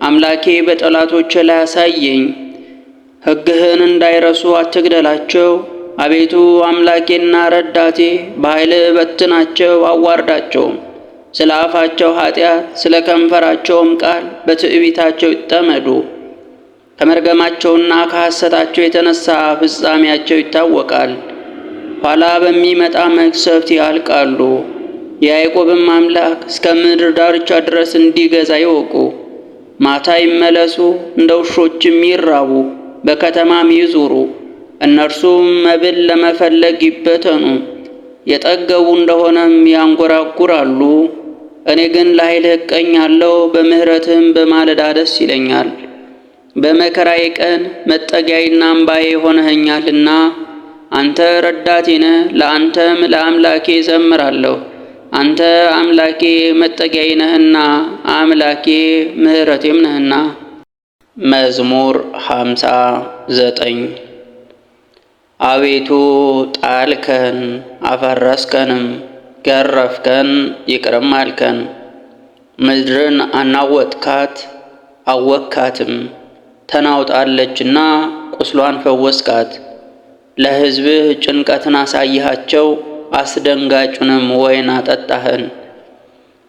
አምላኬ በጠላቶቼ ላይ አሳየኝ። ሕግህን እንዳይረሱ አትግደላቸው። አቤቱ አምላኬና ረዳቴ፣ በኃይልህ በትናቸው፣ አዋርዳቸው። ስለ አፋቸው ኃጢአት፣ ስለ ከንፈራቸውም ቃል በትዕቢታቸው ይጠመዱ። ከመርገማቸውና ከሐሰታቸው የተነሳ ፍጻሜያቸው ይታወቃል። ኋላ በሚመጣ መቅሰፍት ያልቃሉ። የያዕቆብም አምላክ እስከ ምድር ዳርቻ ድረስ እንዲገዛ ይወቁ። ማታ ይመለሱ፣ እንደ ውሾችም ይራቡ፣ በከተማም ይዙሩ። እነርሱም መብል ለመፈለግ ይበተኑ፣ የጠገቡ እንደሆነም ያንጎራጉራሉ። እኔ ግን ለኃይልህ እቀኛለሁ፣ በምሕረትህም በማለዳ ደስ ይለኛል። በመከራዬ ቀን መጠጊያዬና አምባዬ ሆነኸኛልና አንተ ረዳቴ ነህ። ለአንተም ለአምላኬ እዘምራለሁ። አንተ አምላኬ መጠጊያዬ ነህና አምላኬ ምሕረቴም ነህና። መዝሙር 59። አቤቱ ጣልከን፣ አፈረስከንም፣ ገረፍከን፣ ይቅርም አልከን። ምድርን አናወጥካት አወካትም፣ ተናውጣለችና ቁስሏን ፈወስካት። ለሕዝብህ ጭንቀትን አሳይሃቸው፣ አስደንጋጩንም ወይን አጠጣህን።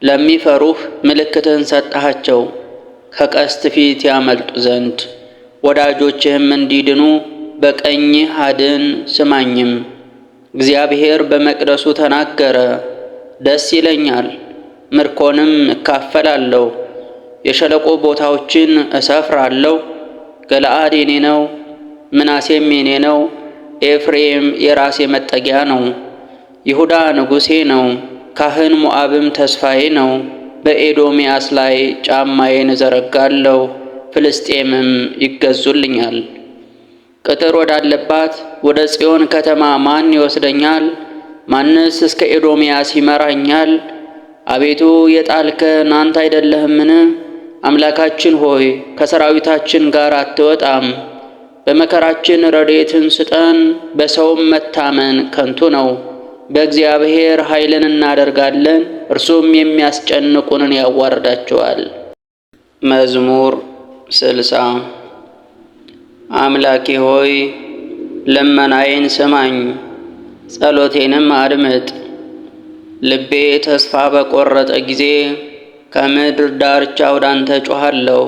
ለሚፈሩህ ምልክትህን ሰጠሃቸው፣ ከቀስት ፊት ያመልጡ ዘንድ ወዳጆችህም እንዲድኑ። በቀኝህ አድን ስማኝም። እግዚአብሔር በመቅደሱ ተናገረ፣ ደስ ይለኛል፣ ምርኮንም እካፈላለሁ። የሸለቆ ቦታዎችን እሰፍራለሁ። ገለዓድ የኔ ነው፣ ምናሴም የኔ ነው። ኤፍሬም የራሴ መጠጊያ ነው። ይሁዳ ንጉሴ ነው። ካህን ሞዓብም ተስፋዬ ነው። በኤዶምያስ ላይ ጫማዬን እዘረጋለሁ፣ ፍልስጤምም ይገዙልኛል። ቅጥር ወዳለባት ወደ ጽዮን ከተማ ማን ይወስደኛል? ማንስ እስከ ኤዶምያስ ይመራኛል? አቤቱ የጣልከን አንተ አይደለህምን? አምላካችን ሆይ ከሰራዊታችን ጋር አትወጣም። በመከራችን ረድኤትን ስጠን። በሰውም መታመን ከንቱ ነው። በእግዚአብሔር ኃይልን እናደርጋለን፣ እርሱም የሚያስጨንቁንን ያዋርዳቸዋል። መዝሙር 60። አምላኬ ሆይ ልመናዬን ስማኝ፣ ጸሎቴንም አድምጥ። ልቤ ተስፋ በቆረጠ ጊዜ ከምድር ዳርቻ ወደ አንተ ጮኻለሁ።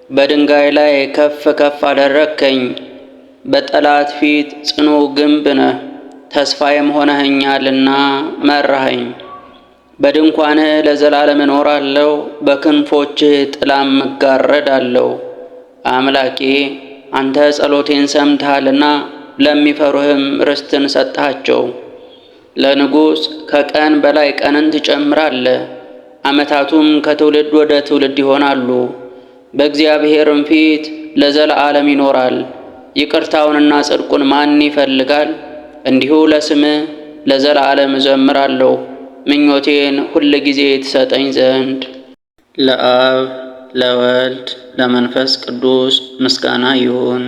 በድንጋይ ላይ ከፍ ከፍ አደረግከኝ። በጠላት ፊት ጽኑ ግንብ ነህ፣ ተስፋዬም ሆነኸኛልና መራኸኝ። በድንኳንህ ለዘላለም እኖራለሁ፣ በክንፎችህ ጥላም እጋረዳለሁ። አምላኬ አንተ ጸሎቴን ሰምተሃልና ለሚፈሩህም ርስትን ሰጥሃቸው። ለንጉሥ ከቀን በላይ ቀንን ትጨምራለህ፣ ዓመታቱም ከትውልድ ወደ ትውልድ ይሆናሉ። በእግዚአብሔርም ፊት ለዘለዓለም ይኖራል። ይቅርታውንና ጽድቁን ማን ይፈልጋል? እንዲሁ ለስምህ ለዘላለም እዘምራለሁ፣ ምኞቴን ሁል ጊዜ ትሰጠኝ ዘንድ። ለአብ ለወልድ ለመንፈስ ቅዱስ ምስጋና ይሁን።